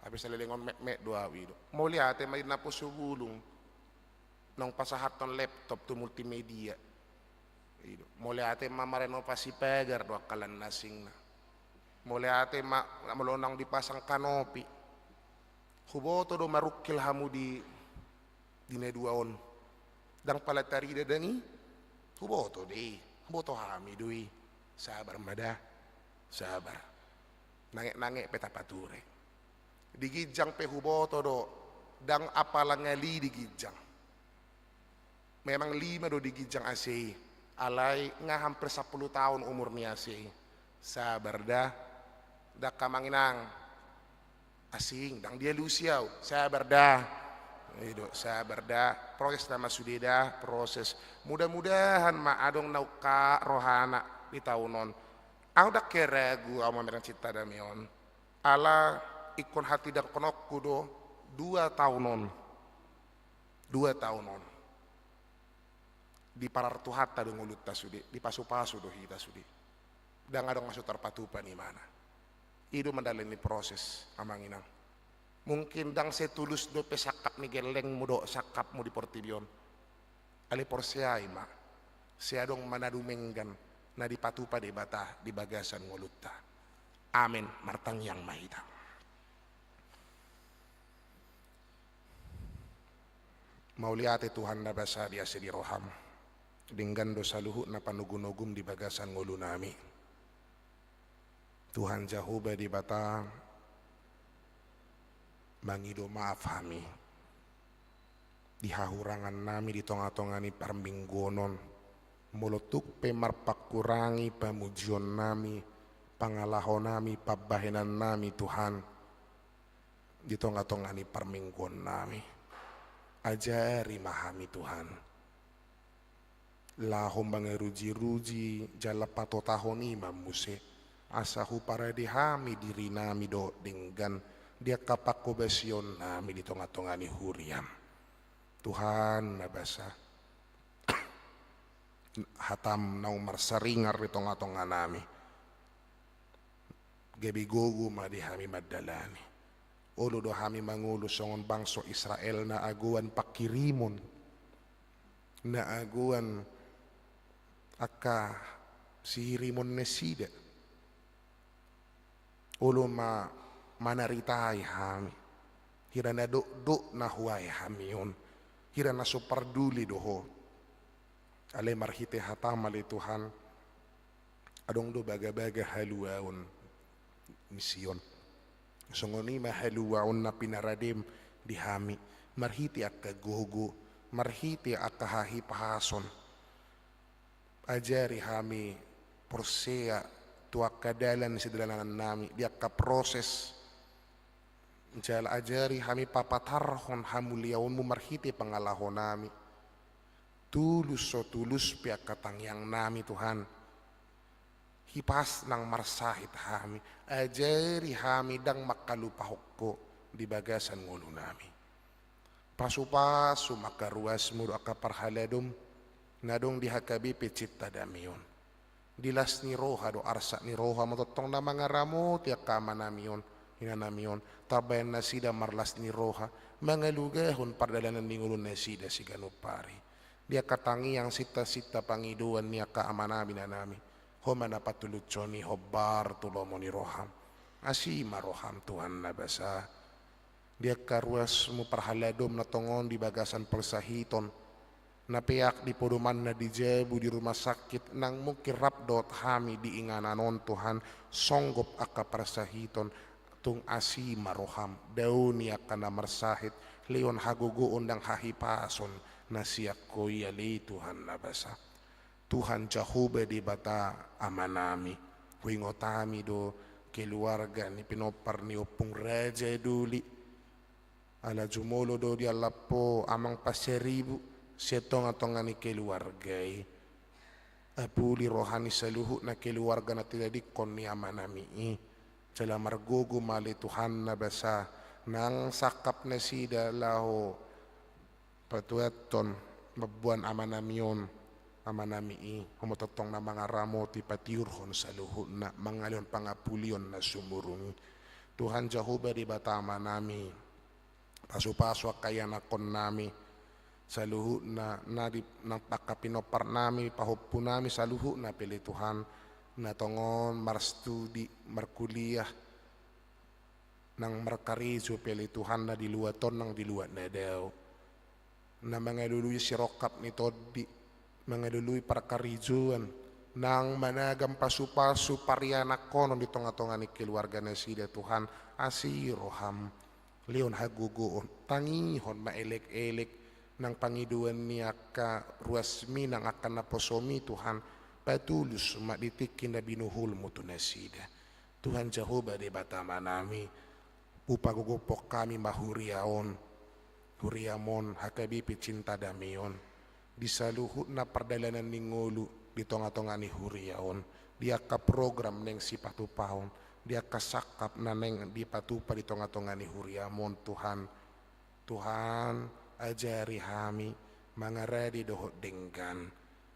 Hape saleleng on metmet do au, i do. Mauliate ma di naposobulung naung pasahathon laptop tu Multimedia. I do. Mauliate ma marenovasi pagar do angka lan na asingna. Mauliate ma molo naung dipasang kanopi. Huboto do marungkil hamu di, di na dua on. Ndang pala tarida ndang i. Huboto do i. Huboto hami do i. Sabar ma da. Sabar. Nangek-nangek pe tapature. Di ginjang pe huboto do, ndang apala ngali di ginjang. Memang lima do di ginjang A C i, alai nga hampir sampulu taon umur ni A C i. Sabar da. Ndang, amang inang. Asing, ndang dialusi au. Sabar da. I do, sabar da. Proses nama sude da, proses. Mudah-mudahan ma adong na ungkap rohana di taon on. Au ndang hea ragu au mamereng Cinta Damai on. Ala ingkon hatindangkononku do dua taon on. Dua taon on. Diparar Tuhanta do ngolunta sude, dipasupasu do hita sude. Ndang adong na so tarpatupa ni imana. I do mandalani proses, amang inang. Mungkin ndang setulus dope sangkap ni gellengmu dohot sangkapmu di portibi on. Alai porseai ma, sai adong ma na dumenggan na dipatupa Debata di bagasan ngolunta. Amen. Martangiang ma hita. Mauliate Tuhan na basa di asi ni roham. Denggan do saluhutna panogunogum di bagasan ngolunami. Tuhan Jahowa Debata, mangido maaf hami di hahurangannami di tonga-tonga ni parmingguon on. Molo tung pe marpangkurangi pamujionnami, pangalahonami, pambahenannami, Tuhan, di tonga-tonga ni parmingguonnami. Ajari ma hami, Tuhan, laho mangaruji-ruji jala patotahon i ma muse, asa huparade hami dirinami dohot denggan di angka pangkobasionnami di tonga-tonga ni huriam. Tuhan na basa, hatam naung marsaringar di tonga-tonganami. Gabe gogo ma di hami mandalani. Olo do hami mangolu songon bangso Israel na agoan panghirimon, na agoan angka sihirimon nasida. Olo ma manaritai hami. Hira na dokdok na huae hami on, hira na so parduli do Ho. Alai marhite hatam ale Tuhan, adong do bagabaga haluaon ni Sion. Songon i ma haluaon na pinaradem di hami, marhite angka gogo, marhite angka hahipason. Ajari hami porsea tu angka dalan ni sidalanan nami, di angka proses. Jala ajari hami papatarhon hamuliaonmu marhite pangalaho nami. Tulus so tulus pe angka tangiang nami Tuhan. Hipas nang marsahit hami, ajari hami ndang mangkalupahon Ho di bagasan ngolu nami. Pasupasu ma angka ruasmu dohot angka parhaladom na adong di H K B P Cinta Damei on. Di las ni roha do arsak ni roha ma tongtong na mangaramoti angka amanami on, inanami on, tarbaen nasida marlas ni roha, mangalugahon pardalanan ni ngolu nasida siganup ari. Di angka tangiang sinta-sinta pangidoan ni angka amanami inanami, Ho ma na patulushon i hombar tu lomo ni roham. Asi ma roham Tuhan na basa. Di angka ruasmu parhaladom na tongon di bagasan parsahiton, na peak di podomanna di jabu di rumah sakit, nang mungkin rap dohot hami di inganan on Tuhan, songgop angka parsahiton, tung asi ma roham, daoni angka na marsahit, lehon hagogoon nang hahipason na sian Ho i ale Tuhan na basa. Tuhan Jahowa Debata Amanami, huingot hami do keluarga ni pinompar ni Ompung Raja Doli. Ala jumolo do dialap Ho Amang Pasaribu sian tonga-tonga ni keluarga i. Apuli roha ni saluhutna keluarga na tinadingkon ni amanami i. Jala margogo ma ale Tuhan na basa, nang sangkap nasida laho patuathon mamboan amanami on, amanami i, Ho ma tongtong na mangaramoti patiurhon saluhutna, mangalehon pangapulion na sumurung i. Tuhan Jahowa Debata Amanami, pasu-pasu angka ianakkonnami saluhutna, na di, nang angka pinomparnami, pahompunami saluhutna pe ale Tuhan, na tongon marstudi, markuliah, nang markarejo pe ale Tuhan na di luat on nang di luat na dao. Na mangalului sirongkap ni tondi, mangalului parkarejoan, nang managam pasu-pasu parianakkonon di tonga-tonga ni keluarga nasida Tuhan, asi roham, lehon hagogoon, tangihon ma elek-elek, nang pangidoan ni angka ruasmi nang angka naposomi Tuhan, patulus ma di tingki na binuhulmu tu nasida. Tuhan Jahowa Debata Amanami, hupagogophon hami ma huria on, huriam on, H K B P Cinta Damei on, di saluhutna pardalanan ni ngolu di tonga-tonga ni huria on, di angka program naeng sipatupaon, di angka sangkap na naeng dipatupa di tonga-tonga ni huriam on Tuhan. Tuhan, ajari hami mangarade dohot denggan,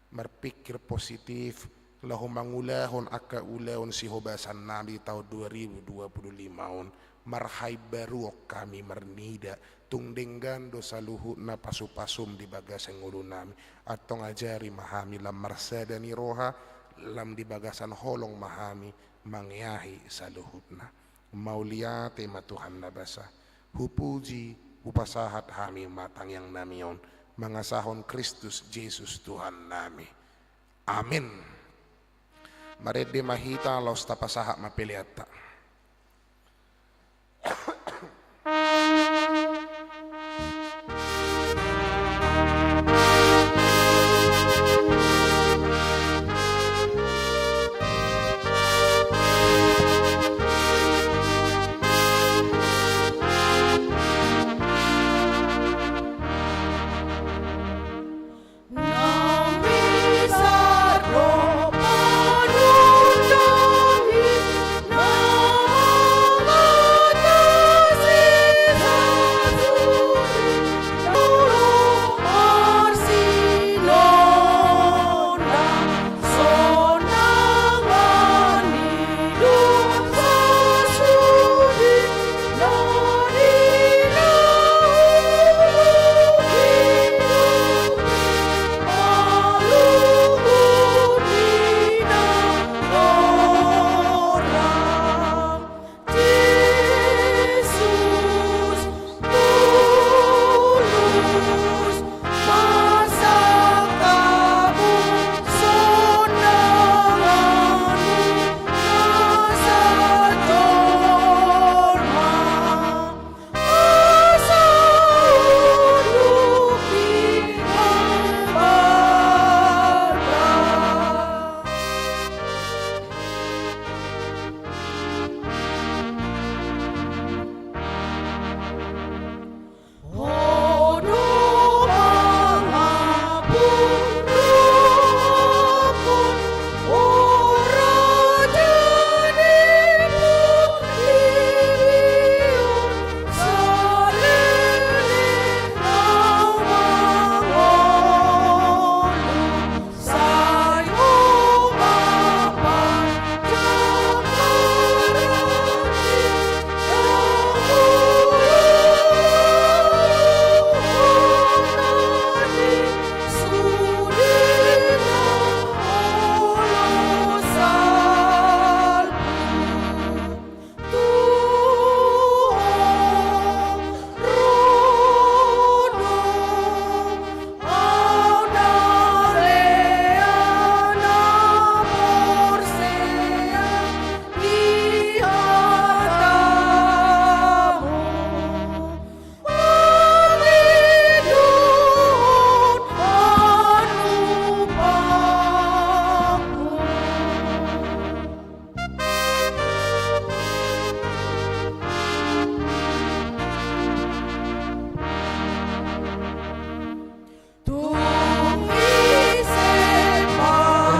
marpikir positif, laho mangulahon angka ulaon sihobasannami di taon dua ribu dua puluh lima on, marhaimbaruon hami marnida, tung denggan do saluhutna pasu-pasum di bagasan ngolunami, antong ajari ma hami lam marsada ni roha, lam di bagasan holong ma hami mangeahi saluhutna. Mauliate ma Tuhan na basa. Hupuji, hupasahat hami ma tangiangnami on, mangasahon Kristus Jesus Tuhannami. Amin. Marende ma hita, laos tapasahat ma peleanta.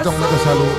Tong mata salu.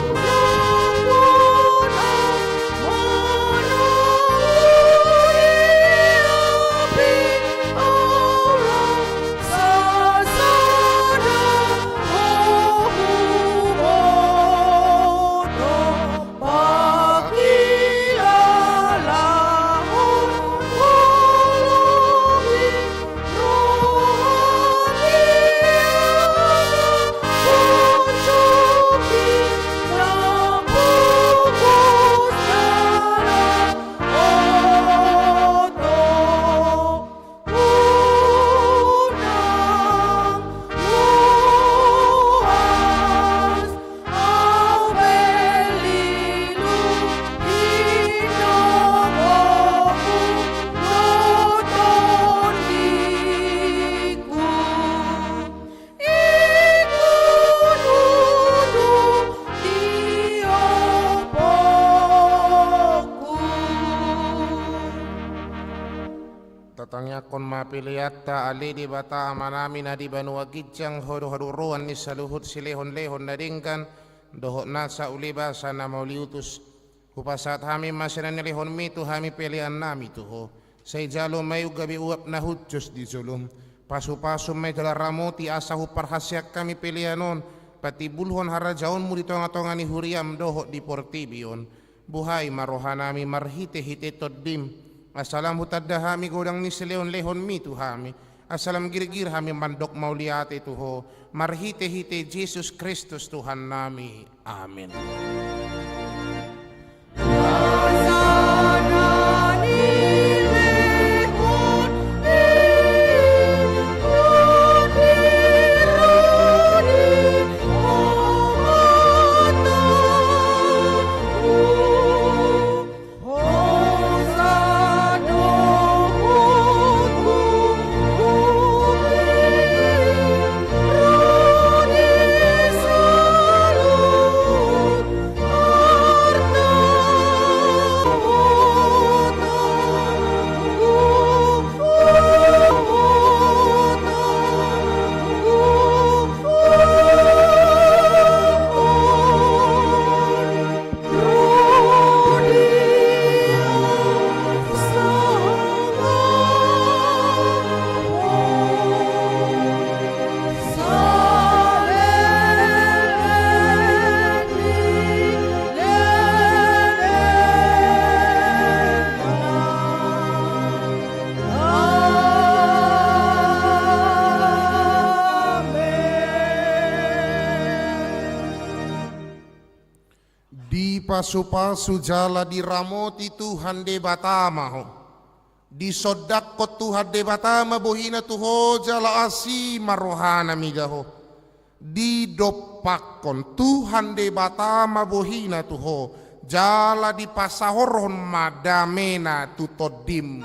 Tatangiangkon ma peleanta, ale Debata Amanami na di banua ginjang, Ho do haduroan ni saluhut silehonlehon na denggan dohot nasa uli basa na mauliutus. Hupasahat hami ma sian na nilehonmi tu hami peleannami tu Ho. Sai jalo ma i gabe uap na hushus di jolom. Pasupasu ma i jala ramoti asa huparhaseang hami pelean on patimbulhon harajaonmu di tongatonga ni huriam dohot di portibi on. Buhai ma rohanami marhitehite Tondim, asa lam hutanda hami godang ni silehonlehonmi tu hami, asa lam girgir hami mandok mauliate tu Ho, marhitehite Jesus Kristus Tuhannami. Amen. Dipasupasu jala diramoti Tuhan Debata ma ho. Disondangkon Tuhan Debata ma bohina tu ho jala asi ma rohana mida ho. Didompakkon Tuhan Debata ma bohina tu ho jala dipasaorhon ma damena tu tondim.